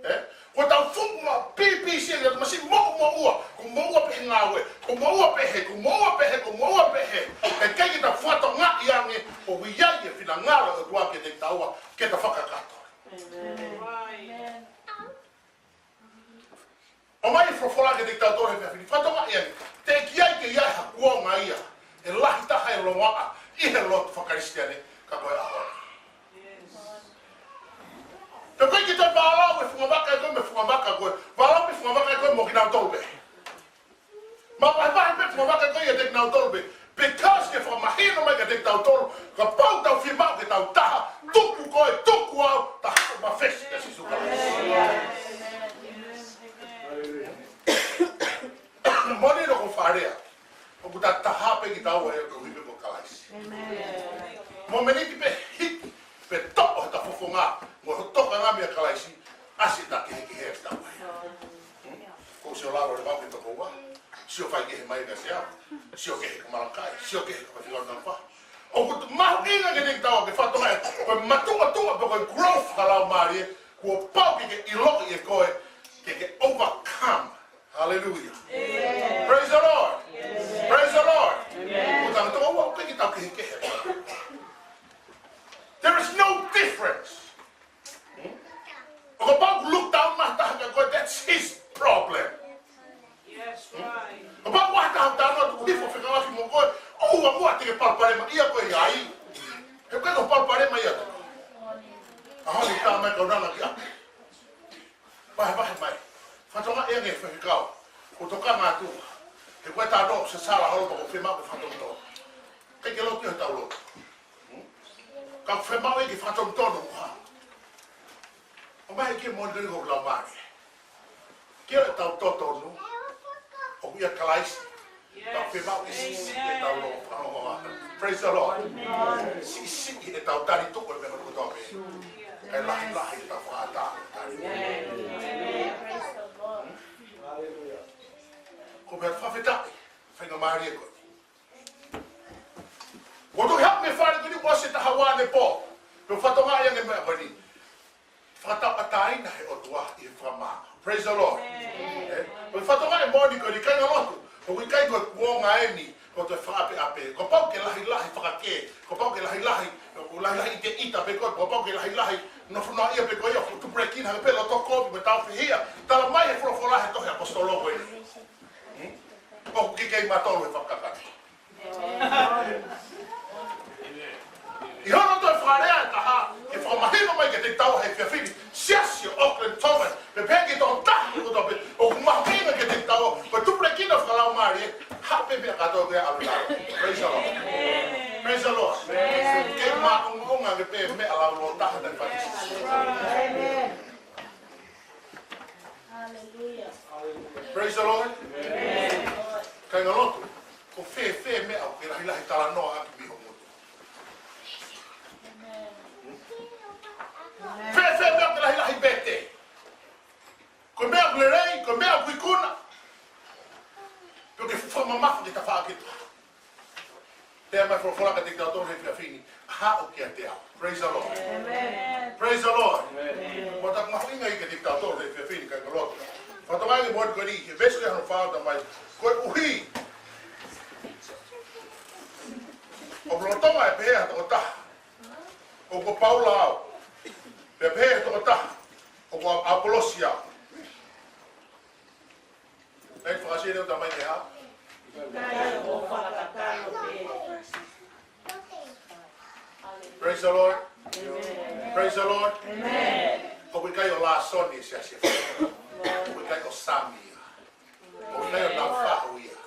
Eh? Kuo tau full ma-, busy, busy, ʻi he masi moʻumoʻua. Ko e moʻua pē he ngāue. Ko e moʻua pē he, ko e moʻua pē he, ko e moʻua pē he. ʻIkai ke tau fakatokangaʻi ange ʻoku ʻi ai e finangalo ʻo e ʻOtua kiate kitaua, ke tau fakakakato. Amen. ʻOmai e folofola kiate kitautolu he efiafi ni. Fakatokangaʻi ange. Teʻeki ai ke ʻi ai ha kuonga ia ʻe lahi taha e longoaʻa ʻi he lotu faka-Kalisitiane ka ko e ʻaho ni. Pea ʻoku ʻikai ke toe vālau e funga vaka ʻe koe mo e funga vaka ʻe koe. Vālau pē funga vaka ʻe koe mo kinautolu pē. Mavahevahe pē funga vaka ʻe koe ʻiate kinautolu pē. Because ke fakamahino mai kiate kitautolu, kapau te tau fiemaʻu ke tau taha, tuku koe, tuku au, taha ma fesi kia Sīsū Kalaisi. Moʻoni ʻoku ou fakalea, ʻoku ta taha pē kitaua ʻi he ʻOtua pē ko Kalaisi. Mo e miniti pē hiki, pē toʻo hota fofonga, mo hoto tokanga meia Kalaisi, ʻasi ʻeta kehekehe ʻa kitaua. Hmm? Ko e sio lalo leva ke toko ua. Sio faikehe mai ka sea. Sio kehe ka Malakai. Sio kehe ka Faifekau Namba. ʻOku mahuʻinga kiate kitaua ke fakatokangaʻi ko e matuʻotuʻa pe ko e growth fakalaumālie, kuo pau ke ke ʻiloʻi ʻe koe ke ke overcome. Hallelujah. Praise the Lord. Praise the Lord. Ko e tangata ua, ʻoku ʻikai ke tau kehekehe. There is no difference. Hmm? ʻO kapau ʻoku look down mai ha taha kia koe, that's his problem. Yes, right. Kapau ʻoku ʻi ai ha taha ʻoku tau noa tuku hifo fekauʻaki mo koe, ʻoua muʻa te ke palopalemaʻia koe ai. He ʻikai ko e palopalemaʻia atu. ʻAho ni tā mai kaunanga kia. Vahevahe mai. Fakatokangaʻi ange faifekau. Ko e tokanga atu. He ko e tano, sasala holo pea ko e fiemaʻu ke fakatonutonu. ʻIkai ke lotu ia he tau lotu. Hmm? Ka fiemaʻu ia ke fakatonutonu ha. ʻOmai ke moʻoni ko e laumālie. Ke ʻoua ʻe tau totonu. ʻOku ʻia Kalaisi. Ka fiemaʻu ke siʻisiʻi ʻetau loto. Praise the Lord. Siʻisiʻi ʻetau tali tuʻu e meʻa kotoa pē. Kae lahilahi ʻetau fakaʻatā. Ko e meʻa fakafetaʻi. Faingamālie ko ē. Ko e toki haʻu mei fale ko eni kuo ʻosi e taha ua ʻanepō. Pea fakatokangaʻi ange meʻa ko eni. Fakatauʻatāina he ʻOtua ʻi he fakamaama. Praise the Lord. Amen. Eh? Ko e fakatokangaʻi moʻoni ko eni kāinga lotu. ʻOku ʻikai ko e kuonga eni ko e toe fakaʻapeʻape. Kuo pau ke lahilahi fakakē. Kuo pau ke lahilahi. Kuo lahilahi ʻiteʻita pē koe. Kuo pau ke lahilahi nofo noaʻia pē koe. ʻOku tupulekina pē loto kovi mo e tau fehiʻa. Tala mai he folofola he tohi ʻaposetolo ko eni. Hmm? ʻOku kei matolu he fakakakato. ʻI hono toe fakalea ʻe taha, ke fakamahino mai kiate kitaua he efiafi ni, Siasi ʻo Auckland Tonga, pea pehē ki he tokotaha kotoa pē, ʻoku mahuʻinga kiate kitaua, ko e tupulekina fakalaumālie, haʻu pē meʻa kātoa ko ia ʻalu lalo. Praise the Lord. Praise the Lord. Kei maʻongoʻonga ange pē meʻa laulōtaha naʻe fai. Hallelujah. Praise the Lord. Amen. Kāinga lotu, ko fēfē meʻa ʻoku ke lahilahi talanoa ʻaki mei ho ngutu? Amen. Fēfē meʻa ʻoku ke lahilahi vete? Ko e meʻa ʻoku lelei, ko e meʻa ʻoku ikuna. Pe ʻoku ke fakamamafa ki he tafaʻaki ʻe taha. Pea mai folofola kiate kitautolu he efiafi ni, haʻu kiate au. Praise the Lord. Amen. Praise the Lord. Amen. Mo ta mahuʻinga ia kiate kitautolu he efiafi ni kāinga lotu. Fakatokangaʻi ange moʻoni ko eni, he veesi ko ia hono fā ʻoku tala mai, koeʻuhi ʻoku lolotonga ʻe pehē ha tokotaha, ʻoku ʻa Paula au. Pea pehē ha tokotaha, ʻoku ʻa ʻApolosi au. Naʻe fakasio ʻo tala mai ke hā? Praise the Lord. Praise the Lord. ʻOku ʻikai ʻo Lāsoni e siasi. ʻOku ʻikai ʻo Sami ia. ʻOku ʻikai ʻo Naufahu ia.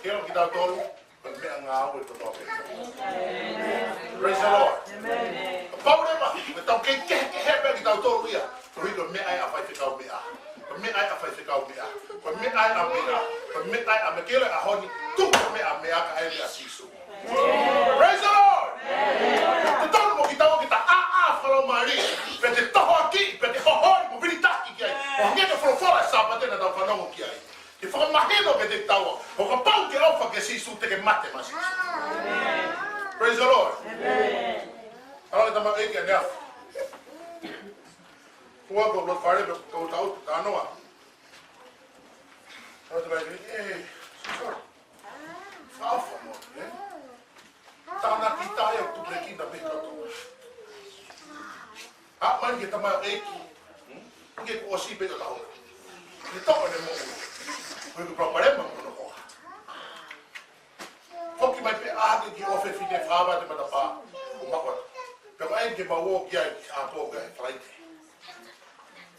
Ke ʻilo kitautolu, ko e meʻangāue kotoa pē. Praise the Lord. Amen. Pau leva, ʻoku tau kei kehekehe pē kitautolu ia. Koeʻuhi ko e meʻa ia ʻa faifekau meʻa. Ko e meʻa ia ʻa faifekau meʻa. Ko e meʻa ia ʻa meʻa. Ko e meʻa ia ʻa meʻa. Ke ʻilo e ʻaho ni, tuku meʻa meʻa kae ʻai meʻa Sīsū. Praise the Lord. Praise the Lord. Amen. Ala le tamaiki ʻaneafi. Ua ko lo fare pe ko tau tanoa. Tau tamaiki, eh, sorry. Fakaʻofa mo, eh? Tānaki taʻe ʻo tupulekina pē kotoa. ʻA mai ke tamaiki. Hmm? Ke kuo ʻosi pē ka tau. Ke toʻo ne mo. Ko e palopalema mo no hoa. Foki mai pē ʻa ke ki ʻofefi fine fava te matapā. ʻO makoa. Pe ko ʻai ke mau ō ki ai ki ʻapo ki ai Falaite.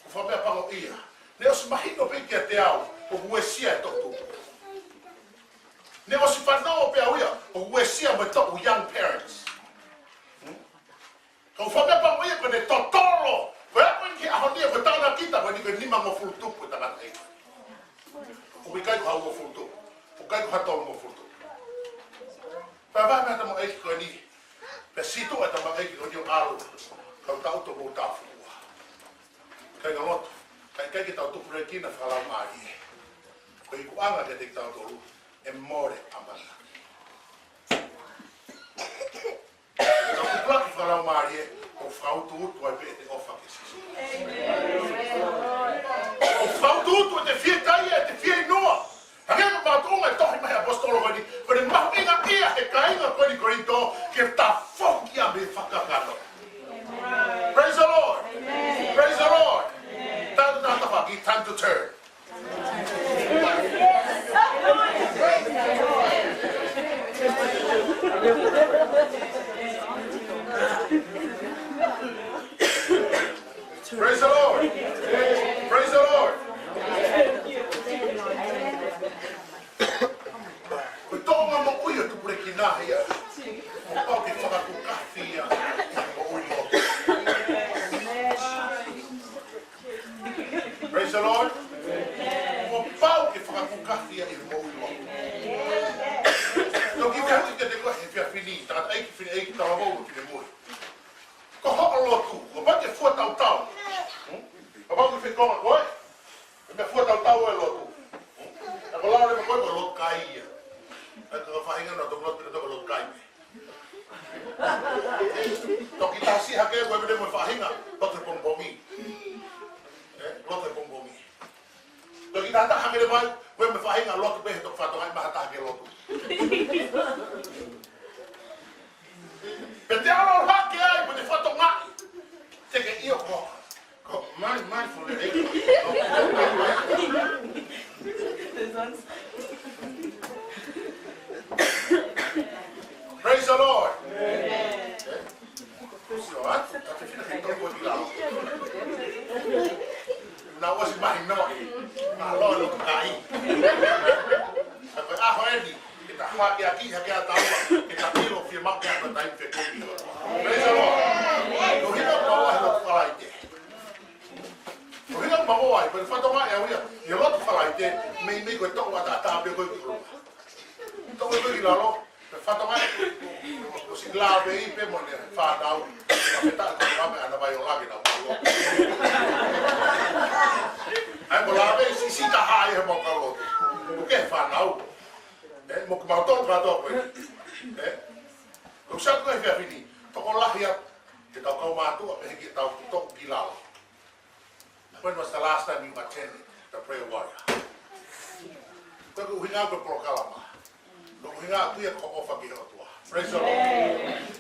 Ko fakameʻapango ia. Neʻe ʻosi mahino pē kiate au, ʻoku uesia e toʻutupu. Neʻe ʻosi fanongo pē au ia, ʻoku uesia mo e toʻu young parents. Hmm? Ko fakameʻapango ia ko ʻene totolo, ko e ako ki he ʻaho ni ko e tānaki taʻe ko eni ko e nimangofulu tupu e tangata ē. ʻOku ʻikai ko ha uofulu tupu, ʻoku ʻikai ko ha tolungofulu tupu. Pea vahe mai tamaiki ko eni. Pea sio atu e tamaiki ko eni ʻo ʻalu. Kau tau toko tau fua. Kāinga lotu. Kae ʻikai ke tau tupulekina fakalaumālie. Ko e ikuʻanga kiate kitautolu. ʻE mole ʻa mata. Tau tupulaki fakalaumālie. ʻO fakautuutu ai pē ʻete ʻofa kia Sīsū. ʻO fakautuutu ʻete fiekaia, ʻete fieinua. Hangē ko e makatuʻunga e tohi mai ʻaposetolo ko eni, ko ʻene mahuʻingaʻia he kāinga ko eni Kolinitō, ke tafoki ia mei he fakakakano. Praise the Lord. Praise the Lord. Time to, time to, time to turn. Praise the Lord. Praise the Lord. Ko e toʻonga moʻui ʻoku tupulekina ia. Kuo pau ke fakakukafi ia ʻi he moʻui lotu. Praise the Lord. Kuo pau ke fakakukafi ia ʻi he moʻui lotu. Toki te hau i te koe he efiafi ni, tangataʻeiki, fineʻeiki, talavou, finemui. Ko hoʻo lotu, kuo pau ke fua tautau. Hmm? Kuo pau ke fekoma koe. Meʻa fua tautau e lotu. Hmm? Ka ko e lau leva ko e ko e lotu kai ia. Ka ko e faʻahinga naʻa tau lotu, pina tau lotu kai. Toki tasi hake ko e mene mo e faʻahinga, lotu he pongipongi. Eh, lotu he pongipongi. Toki tata hake le mai, ko e mo e faʻahinga lotu pē he toki fatongia mai ha taha ke lotu. Pea te ʻalu hake ai, mo te fatongia. Te ke ʻio ko. Ko, mai, mai, fo le. Praise the Lord. Amen. Sio atu, ka te fina ke tau ko tila. Naʻa ʻosi mahino. Mālō e lotu kai. Ka ko e ʻaho eni, ke ta hake ʻaki, hake ʻa taua, ke ta pilo fie maʻu ke ʻata taimi fekumi. Praise the Lord. Ko e ʻuhinga ʻoku maʻu ai e lotu Falaite. Ko e ʻuhinga ʻoku maʻu ai, pea fatongia ʻe au ia, ʻi he lotu Falaite, meimei ko e toʻu ʻataʻatā pē ko ē ki ʻolunga. Toʻu ē ko ē ki lalo, pea fatongia, ʻosi lave ai pē mo ʻene fānau, pea peta ko e mame ana vai o lave na ua. ʻAi mo lave, siʻisiʻi taha ia he mau kalo. ʻOku ke fānau. Eh, mo ke mau tō kātoa ko ē. Eh? ʻOku sa ko e efiafi ni, tokolahi ia, ke tau kau mātuʻa, pehē ki he tau toʻu ki lalo. When was the last time you attended the prayer warrior? Ko e ʻuhinga ko e polokalama. Ko e ʻuhinga atu ia ko e ʻofa ki he ʻOtua. Praise the Lord.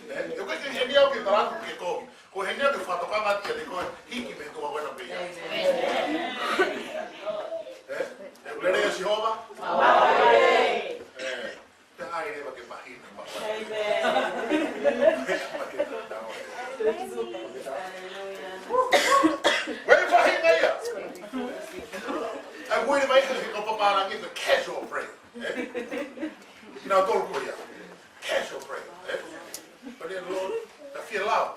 Eh, ʻoku ke heni au ke tala atu ke kovi. Ko heni au ke fakatokanga atu kiate koe, hiki mei tuʻa ko ena pē ia. Eh, ʻoku lelei ʻa Sihova? Eh, Te ai leva ke mahino, mahino. Amen. Ue mahino ia. ʻAi ue mai he ko papālangi ko e casual prayer. Eh? Kinautolu ko ia. Casual prayer. Eh? But then, Lord, I feel loud.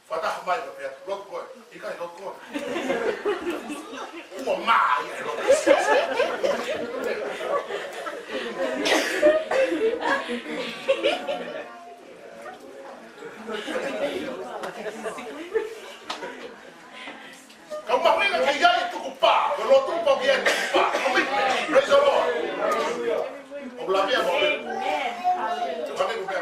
Fakataha mai ka pea, lotu koe, ʻikai lotu koe. Ua mai e lotu. Ka mahuʻinga ke ʻi ai e tukupā, ko e lotu pau ke ʻi ai e tukupā. Praise the Lord. ʻOku lave ʻa mo. Amen. Hallelujah.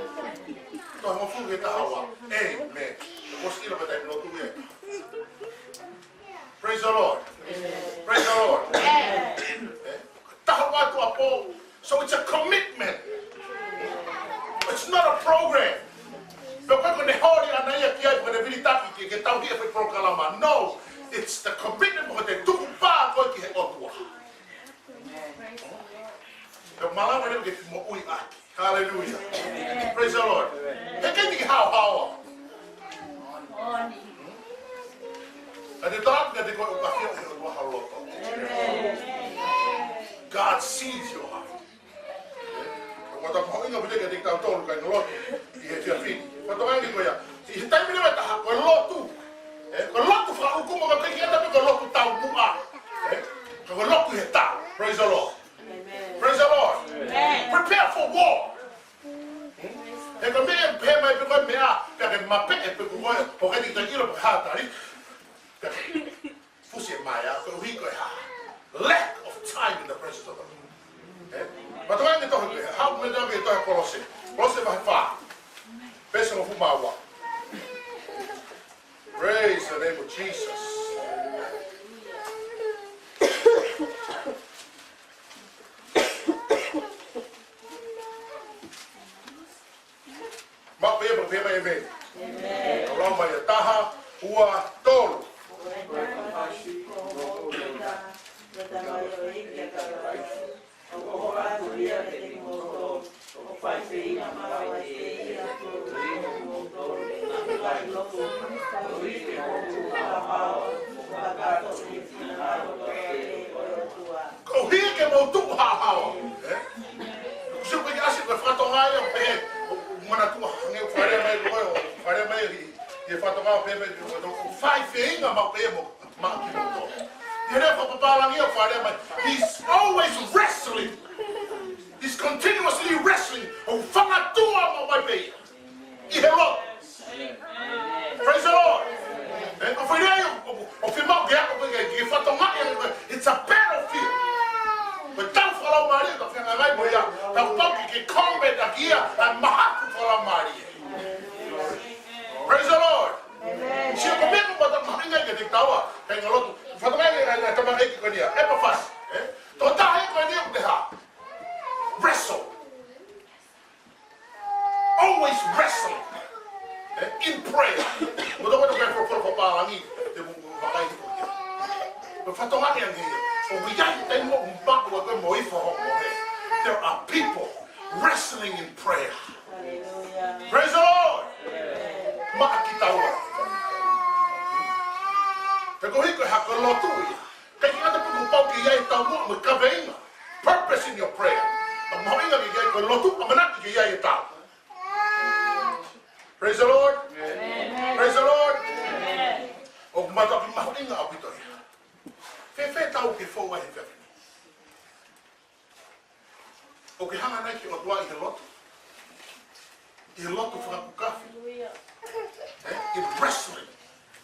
Tohi hongofulu ki he taha ua. Amen. Kuo ʻosi ʻilo pē taimi lotu ia. Praise the Lord. Praise the Lord. Eh? Taha ua tuʻuapō. So it's a commitment. It's not a program. Pea ko e ko ʻene holi ʻana ia ki ai, ko ʻene vilitaki ke, ke tauhi e foʻi polokalama. No, it's the commitment ko e tukupā ko ē ki he ʻOtua. Pea malava leva ke moʻui ʻaki. Hallelujah. Praise the Lord. He ʻikai ke haohaoa. Ka te tau, ka te ko e ʻafio he ʻOtua ho loto. God sees your heart. Ko e mahuʻinga pē ia kiate kitautolu kāinga lotu ʻi he efiafi ni. Ko e tokanga ko ia. ʻI he taimi leva ʻe taha, ko e lotu. Eh, ko e lotu fakaʻuku mo ka peki ata pe ko e lotu taumuʻa. Eh, ko e lotu he tau. Praise the Lord. Praise the Lord. Prepare for war. He ko e meʻa pē mai pe ko e meʻa, pea ke mapeʻe pe ko e, ʻoku ʻikai te ke ʻilo pe ko e hā e tali. Pea ke fusi mai ā, koeʻuhi ko e hā? Lack of time in the presence of the Lord. Eh? Pea tokanga ki he tohi ko ē, haʻu mai ki he tohi Kolose. Kolose vahe fā. Veesi hongofulu mā ua. Praise the name of Jesus. Maʻu pē ia, maʻu pē ia, amen. Amen. Lau mai ā, taha, ua, tolu. Koeʻuhi ke mou tuʻu haohaoa. Eh? Kusi ko ia ʻasi ko e fakatonga ia ʻo pehē, ʻo manatua hangē ʻoku fakalea mai ko ē, ʻo fakalea mai ʻi, ʻi he fakatonga ʻo pehē mai, ʻo, ʻo fai feinga maʻu pē mo, maʻa kimoutolu. ʻI he lea fakapapālangi ʻoku fakalea mai, he's always wrestling. He's continuously wrestling. ʻOku fakatua maʻu ai pē ia. ʻI he lotu. Praise the Lord. Eh, ʻoku fiemaʻu ke ako pē ke, ke fakatonga ia, it's a battlefield. Ko e tau fakalaumālie, tau fehangahangai mo ia, tau pau ke, ke combat ʻaki ia, ʻa e mahaki fakalaumālie. Praise the Lord. Sio ko e meʻa ʻoku mahuʻinga kiate kitaua, kāinga lotu. Fakatonga ia, ʻa e tamaiki ko eni ia, Epafasi, eh? Tokotaha ko eni ia ʻoku ne hā? Wrestle. Always wrestling, eh, in prayer. Mo toko toko e fo, fo, fo pālangi, te mo, mo vakai ko ia. Mo fakatonga ia nge ia. ʻOku ʻi ai e taimi ʻoku maʻu ʻa koe mo ifo ho mohe. There are people wrestling in prayer. Praise the Lord. Maʻa kitaua. He koeʻuhi ko e hā? Ko e lotu ia. ʻIkai ke ngata pē kuo pau ke ʻi ai e taumuʻa mo e kaveinga. Purpose in your prayer. Ka mahuʻinga ke ʻi ai, ko e lotu, ʻamanaki ke ʻi ai e tau. Praise the Lord. Praise the Lord. ʻOku mātuʻaki mahuʻinga ʻaupito ia. Fēfē ʻetau ke fou ai he efiafi ni? ʻOku ke hanga nai ki he ʻOtua ʻi he lotu? ʻI he lotu fakakukafi? Eh, in wrestling.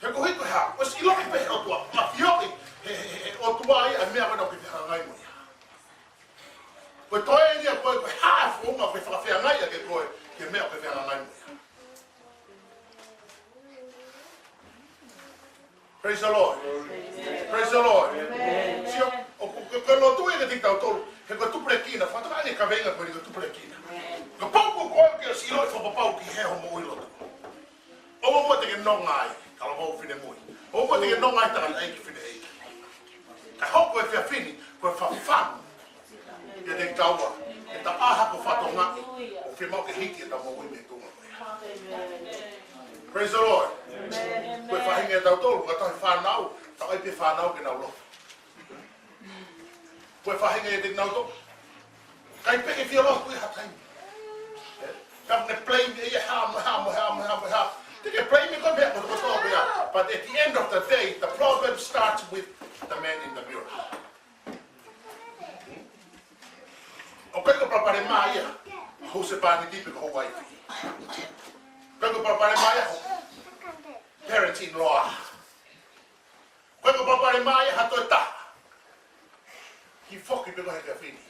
He koeʻuhi ko e hā? ʻOsi ʻiloʻi pē he ʻOtua. ʻAfioʻi he, he, he, he ʻOtua ia ʻa e meʻa ko ena ʻoku ke fehangahangai mo ia. Ko e toe ia ko e, ko e hā e founga ʻoku ke fakafeangai ʻaki koe ki he meʻa ʻoku ke fehangahangai mo ia. Praise the Lord. Praise the Lord. Sio, ʻoku, ko, ko e lotu ia kiate kitautolu, he ko e tupulekina, fakatonga ʻene kaveinga ko e tupulekina. Kapau ko koe ʻoku ke ʻosi ʻilo e fakapapau ki he hoʻo moʻui lotu. ʻOua muʻa te ke nonga ai, talavou finemui. ʻOua muʻa te ke nonga ai, tangataʻeiki fineʻeiki. Kae hoko e efiafi ni ko e fafangu kiate kitaua, ke ta ʻā hake ʻo fakatonga, ʻoku fiemaʻu ke hiki ʻetau moʻui mei he tuʻunga ko ia. Praise the Lord. Ko e faʻahinga ʻetautolu, ka tau ʻi he fānau, tau ʻai pē fānau ke nau lotu. Ko e faʻahinga ʻiate kinautolu. ʻIkai pē ke fie lotu ia ha taimi. Eh? Ka ne blame ia hā mo hā mo hā mo hā mo hā. Te ke blame ko e meʻa kotoa kotoa ia. But at the end of the day, the problem starts with the man in the mirror. ʻOku ʻikai ko e palopalema ia ho husepāniti pe ko ho uaifi. ʻIkai ko e palopalema ia ho parents-in-law. Pea ko e he efiafi ni,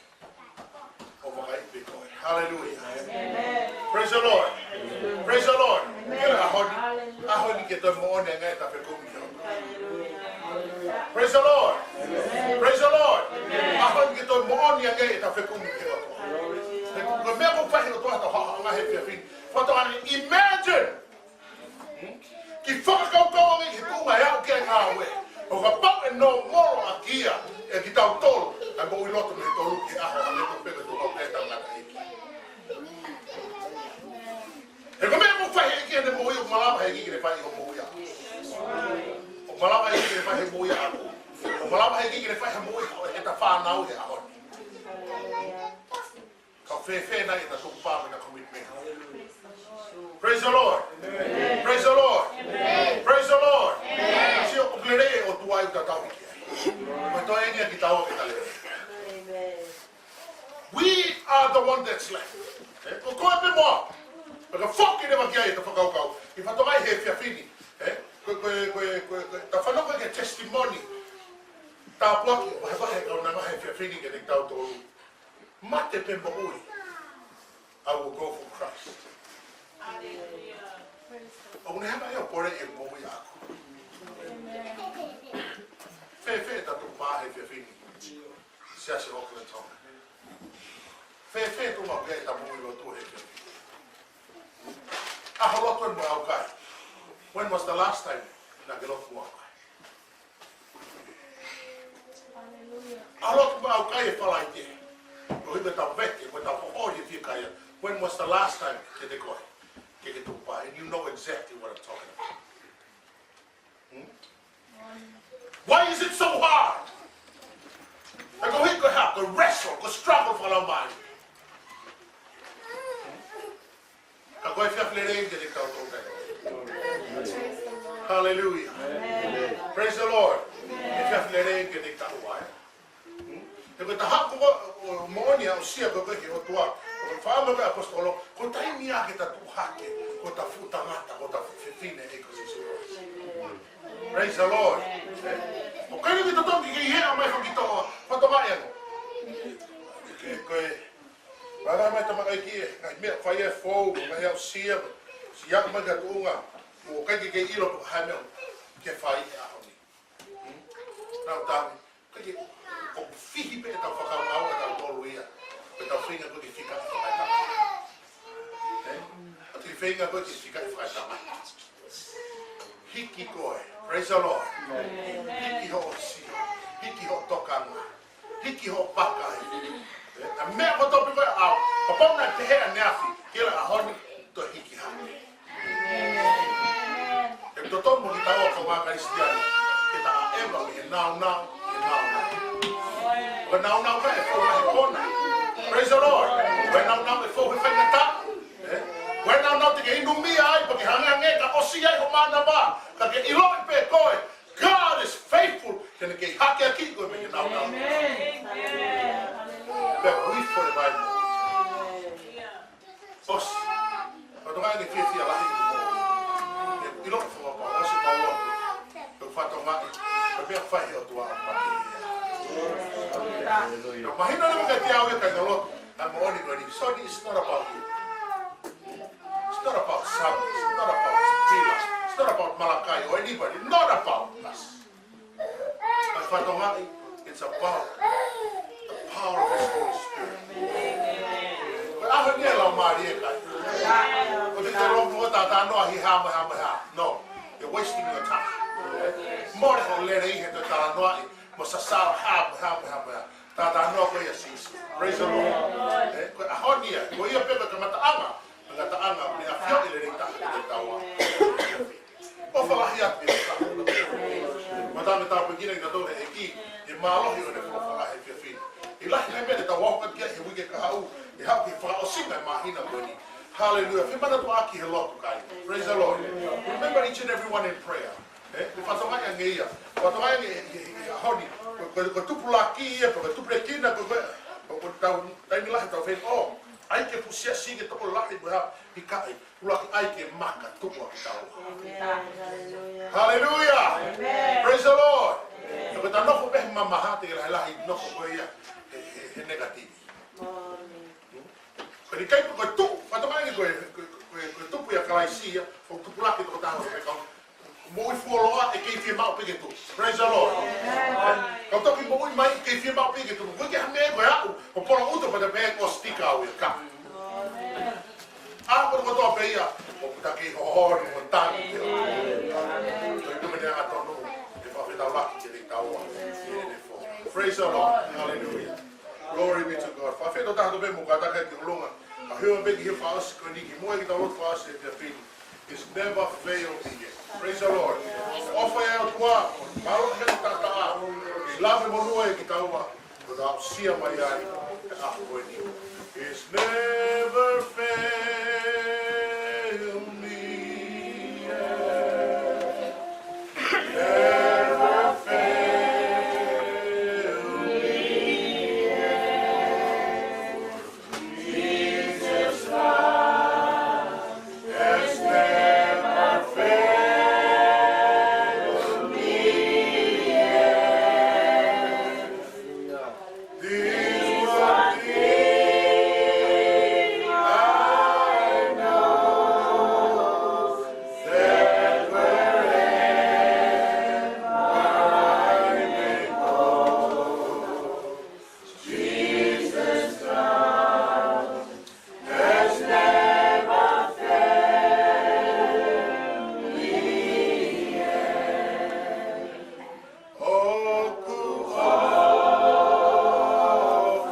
ʻo vakaiʻi pē koe. Hallelujah. Praise the Lord. Praise the Lord. Ke la ʻaho ni, ʻaho ni ke toe moʻoni ange ʻeta fekumi ki he ʻOtua. Praise the Lord. Praise the Lord. ʻAho ni ke toe moʻoni ange ʻeta fekumi ki he ʻOtua. He ko e meʻa ʻoku fai ʻe he ʻOtua ʻi he ʻaho ni he efiafi ni. Father, imagine. Hmm? Ke fakakaukau ange ki he tuʻunga ʻe aʻu ki ai e ngāue. ʻO kapau ʻe nōmolo ʻaki ia ʻe kitautolu ʻa e moʻui lotu mei he tolu ki he ʻaho, ʻa e lotu pē ko e tuʻunga ʻoku ʻi ai ʻeta ngataʻanga. He ko e meʻa ʻoku fai ʻe he ʻEiki ʻene moʻui, ʻoku malava ʻe he ʻEiki ke ne fai ʻi hoʻo moʻui ʻaʻau. ʻOku malava ʻe he ʻEiki ke ne fai he moʻui ʻaʻaku. ʻOku malava ʻe he ʻEiki ke ne fai he moʻui ʻo ʻeta fānau he ʻaho ni. Ka fēfē nai ʻeta tukupā mo ʻeta commitment? Praise the Lord. Praise the Lord. Praise the Lord. Sio, ʻoku lelei e ʻOtua ʻoku tau tauhi ki ai. Ko e toe ʻeni ʻa kitaua ke ta lelei. We are the one that's left. Eh, ko koe pē mo au. Pea ka foki leva ki ai ʻeta fakakaukau. ʻI he fatongia he efiafi ni. Eh, ko, ko, ko, ko, ko, ta fanongo ki he testimony. Tāpuaki, vahevahe ʻa e kaunanga he efiafi ni kiate kitautolu. Mate pe moʻui, I will go for Christ. ʻOku ne hanga ʻe ia ʻo poleʻi e moʻui ʻaʻaku. Fēfē ʻeta tukupā he efiafi ni? Siasi ʻo Auckland Tonga. Fēfē tuʻunga ʻoku ʻi ai ʻeta moʻui lotu he efiafi ni? ʻAho lotu eni mo e ʻaukai. When was the last time naʻá ke lotu mo e ʻaukai? ʻAho lotu mo e ʻaukai he Falaite. Ko e ʻuhinga ʻetau vete, ko ʻetau hoʻo he fiekaia. When was the last time kiate koe ke ke tukupā? And you know exactly what I'm talking about. Hmm? Why is it so hard? He ko e ʻuhinga ko e hā, ko e wrestle, ko e struggle fakalaumālie. Ka ko e efiafi lelei kiate kitautolu taimi. Hallelujah. Praise the Lord. Efiafi lelei kiate kitautolu, ē? Hmm? He ko e taha ko ē ʻoku moʻoni ʻa e ʻosi ʻa e ko ē ki he ʻOtua. ʻOku fakaʻamu ko e ʻaposetolo, ko e taimi ia ke ta tuʻu hake ko ʻeta fuʻu tangata, ko ʻeta fuʻu fefine ʻia Sīsū Kalaisi. Praise the Lord. ʻOku ʻikai ke totonu ke ʻi ai ha meʻa fakakitoa, fakatokangaʻi ange. Ke ko e Vāvā mai tamaiki e, ngaahi meʻa fai e fou, ngaahi aʻusia, siʻi aʻu mai ki ha tuʻunga, ʻoku ʻikai ke ke ʻilo pe ko e hā e meʻa ke fai he ʻaho ni. Hmm? Nau tami, ʻikai ke, ʻoku fihi pē ʻetau fakakaukau ʻatautolu ia, ʻetau feinga ko ē ke fika fakaetama. Eh? ʻOku feinga ko ē ke fika fakaetama. Hiki koe, praise the Lord. Hiki hoʻo sio, hiki hoʻo tokanga. Hiki hoʻo paka ai. ʻA e meʻa kotoa pē ko ē ʻaʻau. Kapau naʻe pehē ʻaneafi, ke la ʻaho ni, toe hiki hake. ʻE totonu mo kitaua ko e kau Kalisitiane ke ta ʻaʻeva mei he nāunau ki he nāunau. Ko e nāunau ko ē ʻe fou he kona. Praise the Lord. Ko e nāunau ʻe fou he faingataʻa. Eh? Ko e nāunau te ke inumia ai, pea ke hangē ka ʻosi ai hoʻo mānava. Ka ke ʻiloʻi pē koe, God is faithful. Ke ne kei hake ʻaki koe mei he nāunau. Amen. Pea ui fole vai. ʻOsi. Ko e tokanga ke fiefia lahi. ʻIloʻi fua pau. ʻOsi pau. Ko e fatongia. Ko e meʻa fai he ʻOtua ʻa paki. Hallelujah. Mahino leva kiate au ia kāinga lotu. ʻA e moʻoni ko eni. So it's not about you. It's not about Sam. It's not about Bila. It's not about Malakai or anybody. Not about us. But fatongia, it's about the power of His Holy Spirit. Ko e ʻaho ni e lau mālie kai. Ko e te talo mo ta ta no ahi ha mo ha mo ha. No. You're wasting your time. Mole hoʻo lele ʻi he te talanoaʻi mo sasala ha mo ha mo ha mo ha. Talanoa ko ia ʻia Sīsū. Praise the Lord. Eh, ko e ʻaho ni ia, ko ia pē ko e kamataʻanga, kamataʻanga, meʻa ʻafioʻi lelei taha kitaua. ʻOfa lahi atu ʻi he taha. Mata me tau pekina kitautolu he ʻEiki, ʻi he mālohi ʻo ʻene folofola he efiafi ni. ʻI he lahi e meʻa te tau ʻalu ki ai he uike kahaʻu, ʻi he haʻu ki he fakaʻosinga e māhina ko eni. Hallelujah. Fie manatuʻaki he lotu kai. Praise the Lord. Remember each and every one in prayer. Eh, ʻe fatongia ange ia. Fatongia ange ʻi, ʻi, ʻi he ʻaho ni. Ko, ko, ko e tupulaki ia, ko e tupulekina, ko, ko, ko, ko ʻetau taimi lahi ʻetau feinga. ʻOku ʻai ke fusia si ke tokolahi mo ha ʻikai. ʻUluaki ʻai ke maka tuku ʻa kitaua. Amen. Hallelujah. Hallelujah. Amen. Praise the Lord. Amen. Ko ʻeta nofo pē he mamaha te ke lahilahi nofo ko ia he, he, He negative. Ko e ʻikai ko e tuʻu, fakatokangaʻi ko e, ko e, ko e, ko e tupu ʻia Kalaisi ia, ʻoku tupulaki tokotaha ʻo e kau. Moʻui fuoloa ʻe kei fiemaʻu pē ke tupu. Praise the Lord. Kau toki moʻui mai kei fiemaʻu pē ke tupu. Ko e ke hame ko e aʻu, ko polo uto pada pē ko stika au ia ka. ʻA, ko e kotoa pē ia, ʻoku ta kei hohonu mo tangi. Ko e tuku mene anga tonu, ʻe fakafetaulaki ke te taua. Praise the Lord. Hallelujah. Glory be to God. Fakafetaulaki taha pē mo kātaki ki ʻolunga. ʻA hiva pē ki he fakaʻosi ko eni ki muʻa ki tau lotu fakaʻosi ʻi he efiafi ni. It's never failed me yet. Praise the Lord. ʻOfa ʻa e ʻOtua, mālō ke tata. Lave mo lue ki taua. Ko e aʻusia mai ai, ʻa ko eni. It's never failed me yet. Never failed me yet. Jesus Christ has never failed me yet. This one thing I know, that wherever I may go, Jesus Christ has never failed me yet. ʻOku ʻofa mai, ʻoku ʻofa mai.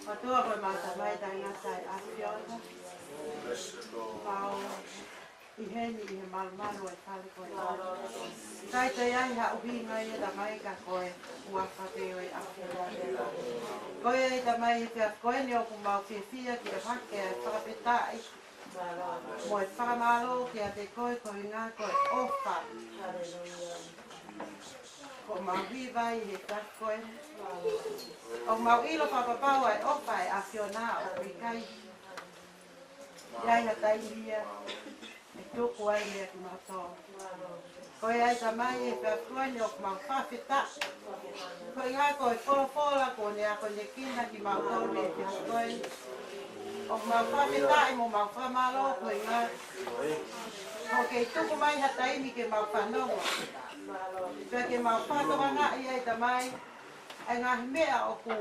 ʻOtua ko e Tamai taʻengata ʻa e ʻAfiona. Mau ʻi heni ʻi he malumalu ʻo e fale ko eni. ʻIkai toe ʻi ai ha ʻuhinga ia Tamai ka ko e huafa pē ʻo e ʻAfiona. Ko ia ai Tamai he efiafi ko eni ʻoku mau fiefia ke hake ʻa e fakafetaʻi mo e fakamālō kiate koe koeʻuhinga ko e ʻofa kuo mau hiva ai he efiafi ko eni. ʻOku mau ʻilo fakapapau ʻa e ʻofa ʻa e ʻAfiona ʻoku ʻikai ʻi ai ha taimi ia ʻe tuku ai meia kimautolu. Ko ia ai Tamai he efiafi ko eni ʻoku mau fakafetaʻi. Koeʻuhinga ko e folofola kuo ne akonekina kimautolu he efiafi ko eni. ʻOku mau fakafetaʻi mo mau fakamālō koeʻuhinga kuo ke tuku mai ha taimi ke mau fanongo. Pea ke mau fakatokangaʻi ai Tamai ʻa e ngaahi meʻa ʻoku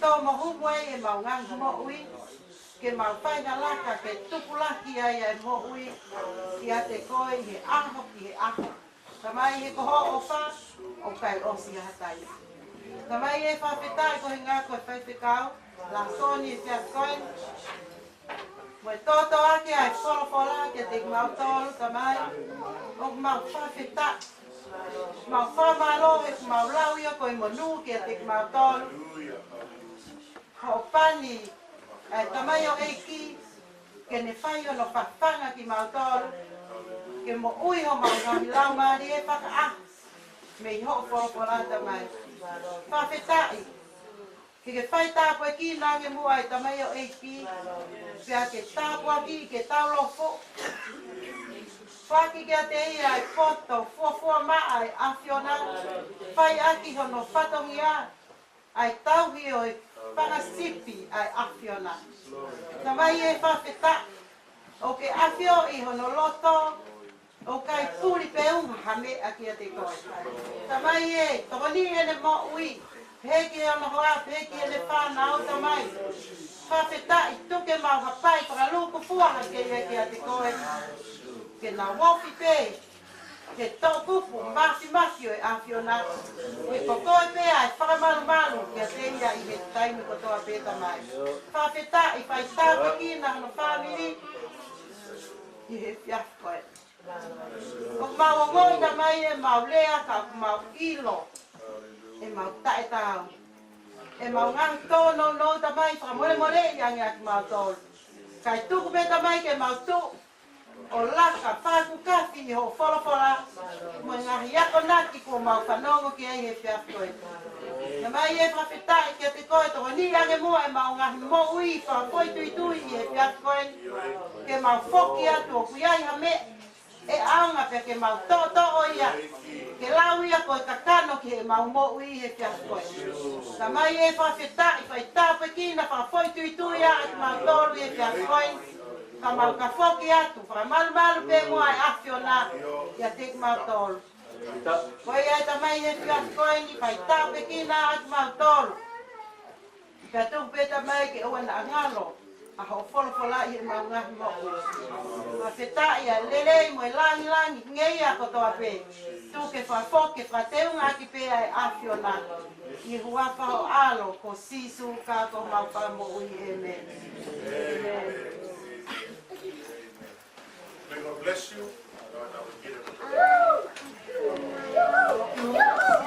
tō mo humu ai ʻemau ngaahi moʻui, ke mau fai ha laka ke tupulaki ai ʻa e moʻui kiate koe ʻi he ʻaho ki he ʻaho. Tamai he ko hoʻo ʻofa ʻoku ʻikai ʻosi ʻa ha taimi. Tamai ʻe fakafetaʻi koeʻuhinga ko e faifekau Lasoni he efiafi ko eni. Mo e tōtōaki ʻa e folofola kiate kimautolu Tamai. ʻOku mau fakafetaʻi. Mau fakamālō he ʻoku mau lau ia ko e monū kiate kimautolu. Hoʻo pani ʻa e tamaioʻeiki ke ne fai hono fafanga kimautolu. Ke moʻui homau ngaahi laumālie fakaʻaho mei hoʻo folofola Tamai. Fakafetaʻi. Ke ke fai tāpuekina ange muʻa ʻa e tamaioʻeiki. Pea ke tāpuakiʻi ke taulōfuʻu. Foaki kiate ia ʻa e poto fuofua maʻa ʻa e ʻAfiona. Fai ʻaki hono fatongia ʻa e tauhi ʻo e fanga sipi ʻa e ʻAfiona. Tamai ʻe fakafetaʻi. ʻOku ke ʻafioʻi hono loto, ʻoku ʻikai puli pe ʻuha ha meʻa kiate koe. Tamai ʻe tokoniʻi ʻene moʻui, Pehē ki hono hoa, pehē ki heʻene fānau, Tamai. Fakafetaʻi, tuku ke mau hapai fakalūkufua hake ia kiate koe. Ke nau ofi pē he toʻukupu māfimafi ʻo e ʻAfiona. He ko koe pē ʻa e fakamalumalu kiate ia ʻi he taimi kotoa pē, Tamai. Fakafetaʻi, fai tāpuekina hono fāmili ʻi he efiafi ko eni. ʻOku mau ongoʻi, Tamai, ʻemau lea ka ʻoku mau ʻilo ʻemau taʻetaau. ʻEmau ngaahi tōnounou, Tamai, fakamolemoleʻi ange ʻa kimautolu. Kae tuku pē, Tamai, ke mau tuʻu ʻo laka fakakukafi ʻi hoʻo folofola mo e ngaahi akonaki kuo mau fanongo ki ai he efiafi ko eni. Tamai ē, fakafetaʻi kiate koe, tokoniʻi ange muʻa ʻemau ngaahi moʻui fakafoʻituitui ʻi he efiafi ko eni. Ke mau foki atu ʻoku ʻi ai ha meʻa ʻe ʻaonga pea ke mau toʻotoʻo ia, ke lau ia ko e kakano ki heʻemau moʻui he efiafi ko eni. Tamai ē, fakafetaʻi, fai tāpuekina, fakafoʻituitui ʻa kimautolu he efiafi ko eni. Ka mau ka foki atu fakamalumalu pē muʻa ʻa e ʻAfiona kiate kimautolu. Ko ia ē, Tamai, he efiafi ko eni, fai tāpuekina ʻa kimautolu. Pea tuku pē, Tamai, ke ʻoua naʻa ngalo ʻa hoʻo folofola ʻi heʻemau ngaahi moʻui. Fakafetaʻi ʻa e lelei mo e langilangi ngeia kotoa pē. Tuku ke fakafoki, ke fakateunga ʻaki pē ʻa e ʻAfiona. ʻI he huafa ho ʻAlo ko Sīsū ka ko homau Fakamoʻui. ʻĒmeni. May God bless you.